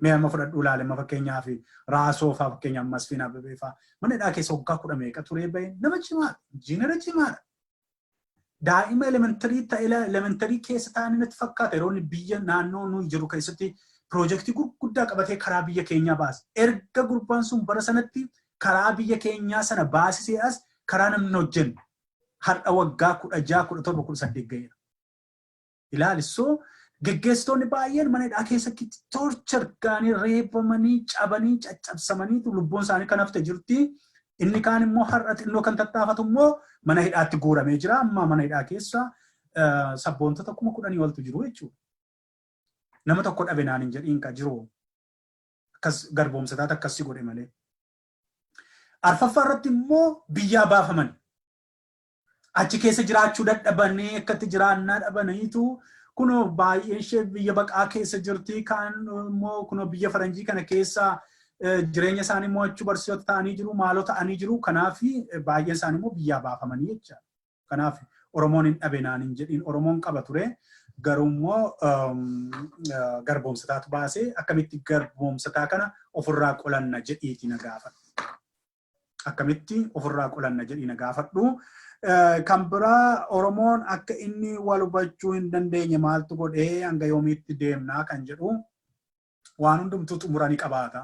mee amma fudhadhuu ilaali, amma fakkeenyaaf Raasoo fa'aa, fakkeenyaaf Masfiin Abbabee fa'aa mana hidhaa keessa waggaa 10 meeqa turee bahe. Nama cimaadha. Injiinara cimaadha. Daa'ima elementary ta'e, elementary keessa ta'anii natti fakkaata, yeroo inni biyya naannoo nuyi jiru keessatti piroojeektii gurguddaa qabatee karaa biyya keenyaa baase. Erga gurbaan sun bara sanatti karaa biyya keenyaa sana baasisee as karaa namni hojjennu har'a waggaa 16, 17, 18 ga'eera. Ilaali, so geggeessitoonni baay'een mana hidhaa keessatti torture ga'anii, reebamanii, cabanii, caccabsamaniitu lubbuun isaanii kan hafte jirti. Inni kaan immoo har'a xinnoo kan tattaafatu immoo mana hidhaatti guuramee jira. Amma mana hidhaa keessa sabboontota 10,000 oltu jiru jechuudha. Nama tokko dhabe naan hin jedhiin, ka jiru. Akkas garboomsataatu akkas si godhe malee. Arfaffaa irratti immoo biyyaa baafaman. Achi keessa jiraachuu dadhabanii, akkatti jiraannaa dhabaniitu kunoo baay'een ishee biyya baqaa keessa jirti. Kaan immoo kunoo biyya faranjii kana keessa jireenya isaanii mo'achuu barsiisota ta'anii jiru, maaloo ta'anii jiru. Kanaaf baay'een isaanii immoo biyyaa baafamanii jecha. Kanaaf Oromoon hin dhabe naan hin jedhiin, Oromoon qaba ture. Garuu immoo garboomsataatu baasee. Akkamitti garboomsataa kana ofirraa qolanna jedhiiti na gaafadhu. Akkamitti ofirraa qolanna jedhii na gaafadhu. Kan biraa, Oromoon akka inni wal hubachuu hin dandeenye maaltu godhee, hanga yoomiitti deemnaa kan jedhu, waan hundumtuu xumura ni qabaata.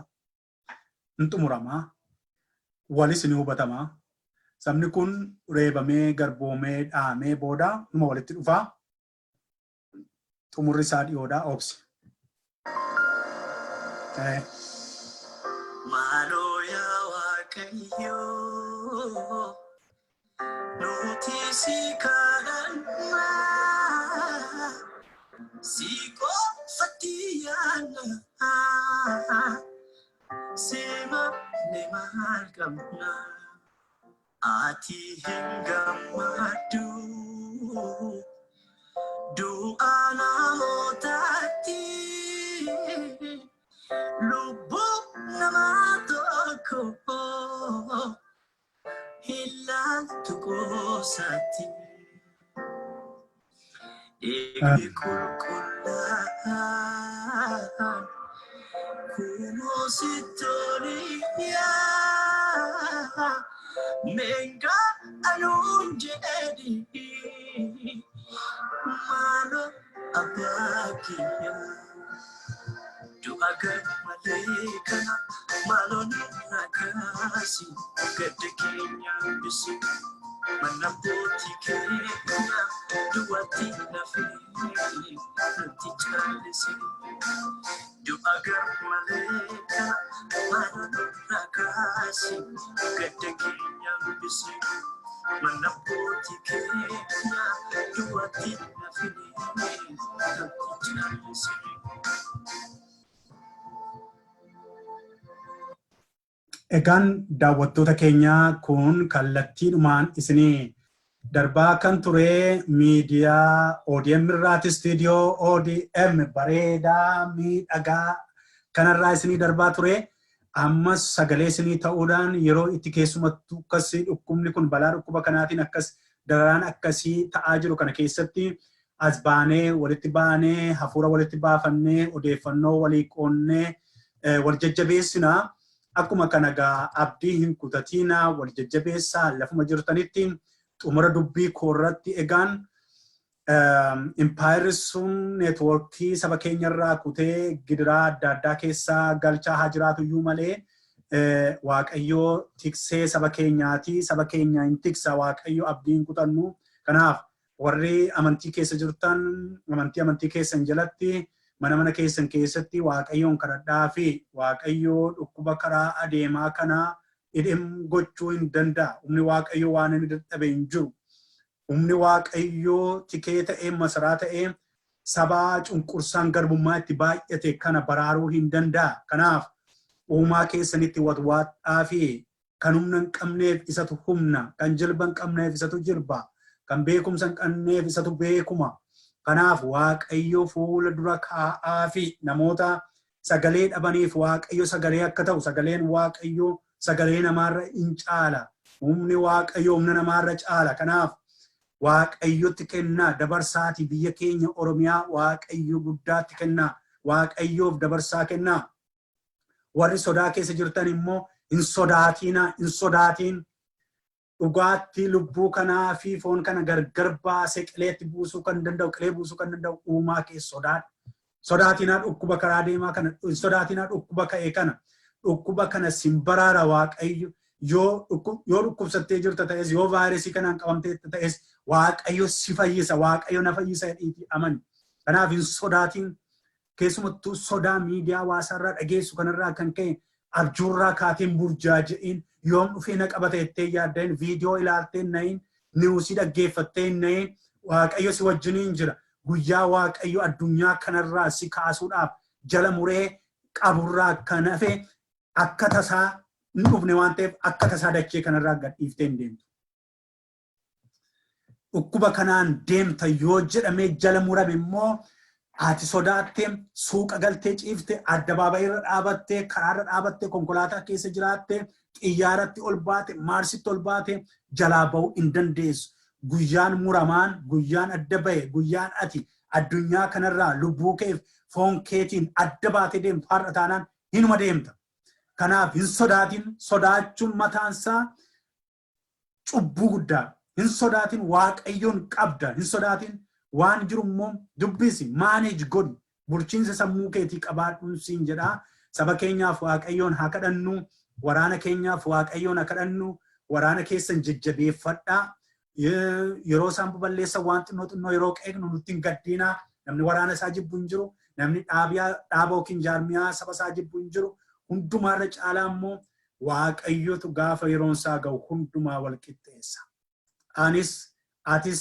Hin xumuramaa. Walis ni hubatamaa. Sabni kun reebamee, garboomee, dhaamee booda numa walitti dhufaa. Xumurri isaa dhiyoodhaa, obsi. Maaloo yaa Waaqayyoo, nuti si kadhannaa, si qofatti yaadna, si malee maal qabna? Ati hin gammaddu du'a namootaatti, lubbuu namaa tokko hin laaltu qoosatti. Dhiigni qulqullaa'aan kunoo sitti yaa meengaa anuun jedhi, maaloo abbaa kiyya. Du'a gar malee kana maaloo nurraa kaasi, gadda keenya hambisi. Mana abbootii keenya duwwaatti lafee nutti caalisi. Du'a gar malee kana maaloo nurraa kaasi, gadda keenya hambisi. Mana abbootii keenya duwwaatti lafee nutti caalisi. Egaan daawwattoota keenyaa, kun kallattiidhumaan isinii darbaa kan ture miidiyaa ODM irraati, istiidiyoo ODM bareedaa miidhagaa kanarraa isinii darbaa ture. Ammas sagalee isinii ta'uudhaan yeroo itti keessumattuu akkasii dhukkubni kun, balaa dhukkuba kanaatiin akkas dararaan akkasii ta'aa jiru kana keessatti as baanee, walitti baanee, hafuura walitti baafannee, odeeffannoo walii qoonnee wal jajjabeessinaa. Akkuma kana gaa abdii hin kutatiinaa, wal jajjabeessaa lafuma jirtanitti. Xumura dubbii koorratti egaan, impaayirri sun neetwoorkii saba keenyarraa kutee gidiraa adda addaa keessaa galchaa haa jiraatu iyyuu malee Waaqayyoo tiksee saba keenyaati. Saba keenya hin tiksa Waaqayyo, abdiin kutannu. Kanaaf warri amantii keessa jirtan amantii amantii keessan jalatti, mana mana keessan keessatti Waaqayyoon kadhadhaa fi Waaqayyoo dhukkuba karaa adeemaa kana dhidhim gochuu hin danda'a. Humni Waaqayyoo waan inni dadhabe hin jiru. Humni Waaqayyoo tikee ta'ee, masaraa ta'ee, sabaa cunqursaan garbummaa itti baay'ate kana baraaruu hin danda'a. Kanaaf uumaa keessanitti watwaadhaa fi kan humna hin qabneef isatu humna, kan jilba hin qabneef isatu jilba, kan beekumsa hin qabneef isatu beekuma. Kanaaf Waaqayyo fuula dura kaa'aa fi namoota sagalee dhabaniif Waaqayyo sagalee akka ta'u, sagaleen Waaqayyo sagalee namaarra in caala. Humni Waaqayyo humna namaarra caala. Kanaaf Waaqayyotti kennaa dabarsaati biyya keenya Oromiyaa Waaqayyo guddaatti kennaa. Waaqayyoof dabarsaa kennaa. Warri sodaa keessa jirtan immoo hin sodaatiinaa, hin sodaatiin. Dhugaatti lubbuu kanaa fi foon kana gargar baasee qileetti buusuu kan danda'u, qilee buusuu kan danda'u uumaa kee sodaadhu. Sodaatinaa dhukkuba karaa deemaa kana, hin sodaatinaa dhukkuba ka'e kana. Dhukkuba kana sin baraara Waaqayyo. Yoo dhukkubsattee jirta ta'es, yoo vaayirasii kanaan qabamtee ta'es, Waaqayyo si fayyisa, Waaqayyo na fayyisa jedhiitii amani. Kanaaf hin sodaatiin. Keessumattuu sodaa miidiyaa hawaasaarraa dhageessu kanarraa kan ka'e abjuurraa kaateen burjaaja'iin, yoom dhufee na qabata jettee yaadda'in, viidiyoo ilaaltee hin na'iin, niwusii dhaggeeffattee hin na'iin. Waaqayyo si wajjiniin jira. Guyyaa Waaqayyo addunyaa kanarraa si kaasuudhaaf jala muree qaburraa kan hafe akka tasaa hin dhufne waan ta'eef, akka tasaa dachee kanarraa gad dhiiftee hin deemtu. Dhukkuba kanaan deemta yoo jedhamee jala murame immoo ati sodaattee suuqa galtee ciifte, addabaabayii irra dhaabattee, karaarra dhaabattee, konkolaataa keessa jiraattee, xiyyaaratti ol baate, maarsitti ol baate, jalaa ba'uu hin dandeessu. Guyyaan muramaan, guyyaan adda bahe, guyyaan ati addunyaa kanarraa lubbuu keef foon keetiin adda baatee deemtu har'a taanaan hinuma deemta. Kanaaf hin sodaatin, sodaachuun mataansaa cubbuu guddaa. Hin sodaatin, Waaqayyoon qabda. Hin sodaatin, waan jiru immoo dubbisi, manage godhi. Bulchiinsa sammuu keetii qabaadhuun siin jedhaa. Saba keenyaaf Waaqayyoon haa kadhannu. Waraana keenyaaf Waaqayyoon haa kadhannu. Waraana keessan jajjabeeffadhaa. Yeroo isaan baballeessan waan xinnoo xinnoo yeroo qeeqnu nutti hin gaddiinaa. Namni waraana isaa jibbu hin jiru. Namni dhaaba yookiin jaarmiyaa saba isaa jibbu hin jiru. Hundumaarra caalaa immoo Waaqayyotu gaafa yeroon isaa ga'u hundumaa wal qixxeessa. Anis, atis,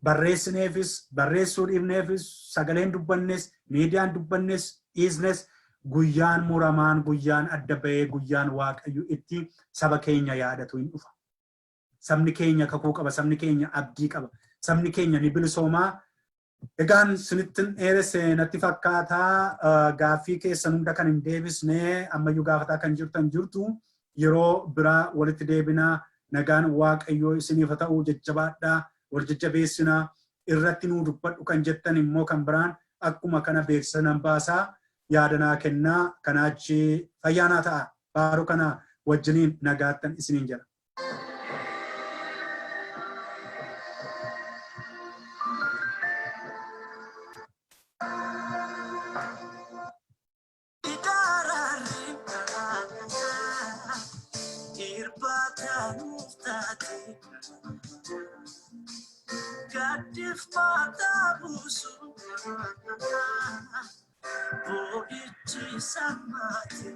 barreessineefis, barreessuu dhiifneefis, sagaleen dubbannes, miidiyaan dubbannes, dhiisnes, guyyaan muramaan, guyyaan adda ba'ee, guyyaan Waaqayyo itti saba keenya yaadatu hin dhufa. Sabni keenya kakuu qaba, sabni keenya abdii qaba, sabni keenya ni bilisoomaa. Egaan sinittin dheeresse natti fakkaataa. Gaaffii keessan hunda kan hin deebisne ammayyuu gaafataa kan jirtan jirtu, yeroo biraa walitti deebinaa. Nagaan Waaqayyoo isiniif haa ta'u. Jajjabaadhaa, wal jajjabeessinaa. Irratti nuu dubbadhu kan jettan immoo kan biraan akkuma kana beeksisa nan baasaa, yaadanaa kennaa. Kanaachi fayyaanaa ta'a. Faaruu kana wajjiniin nagaattan isiniin jedha. Gaddif mataa buusu boo'ichi sammaati.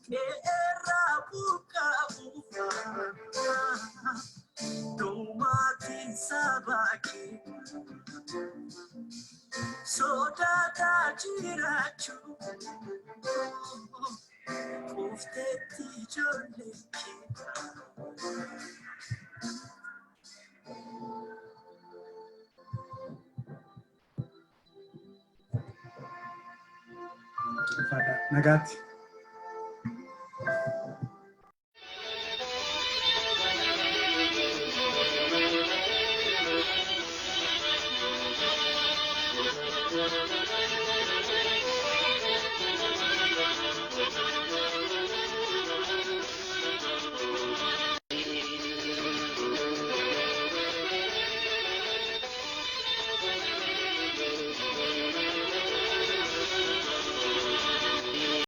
Qe'eerraa buqqa'uufa dhumaatiin sabaakee sodaataa jiraachuu quufteetti ijoollee kee. Nagaatti.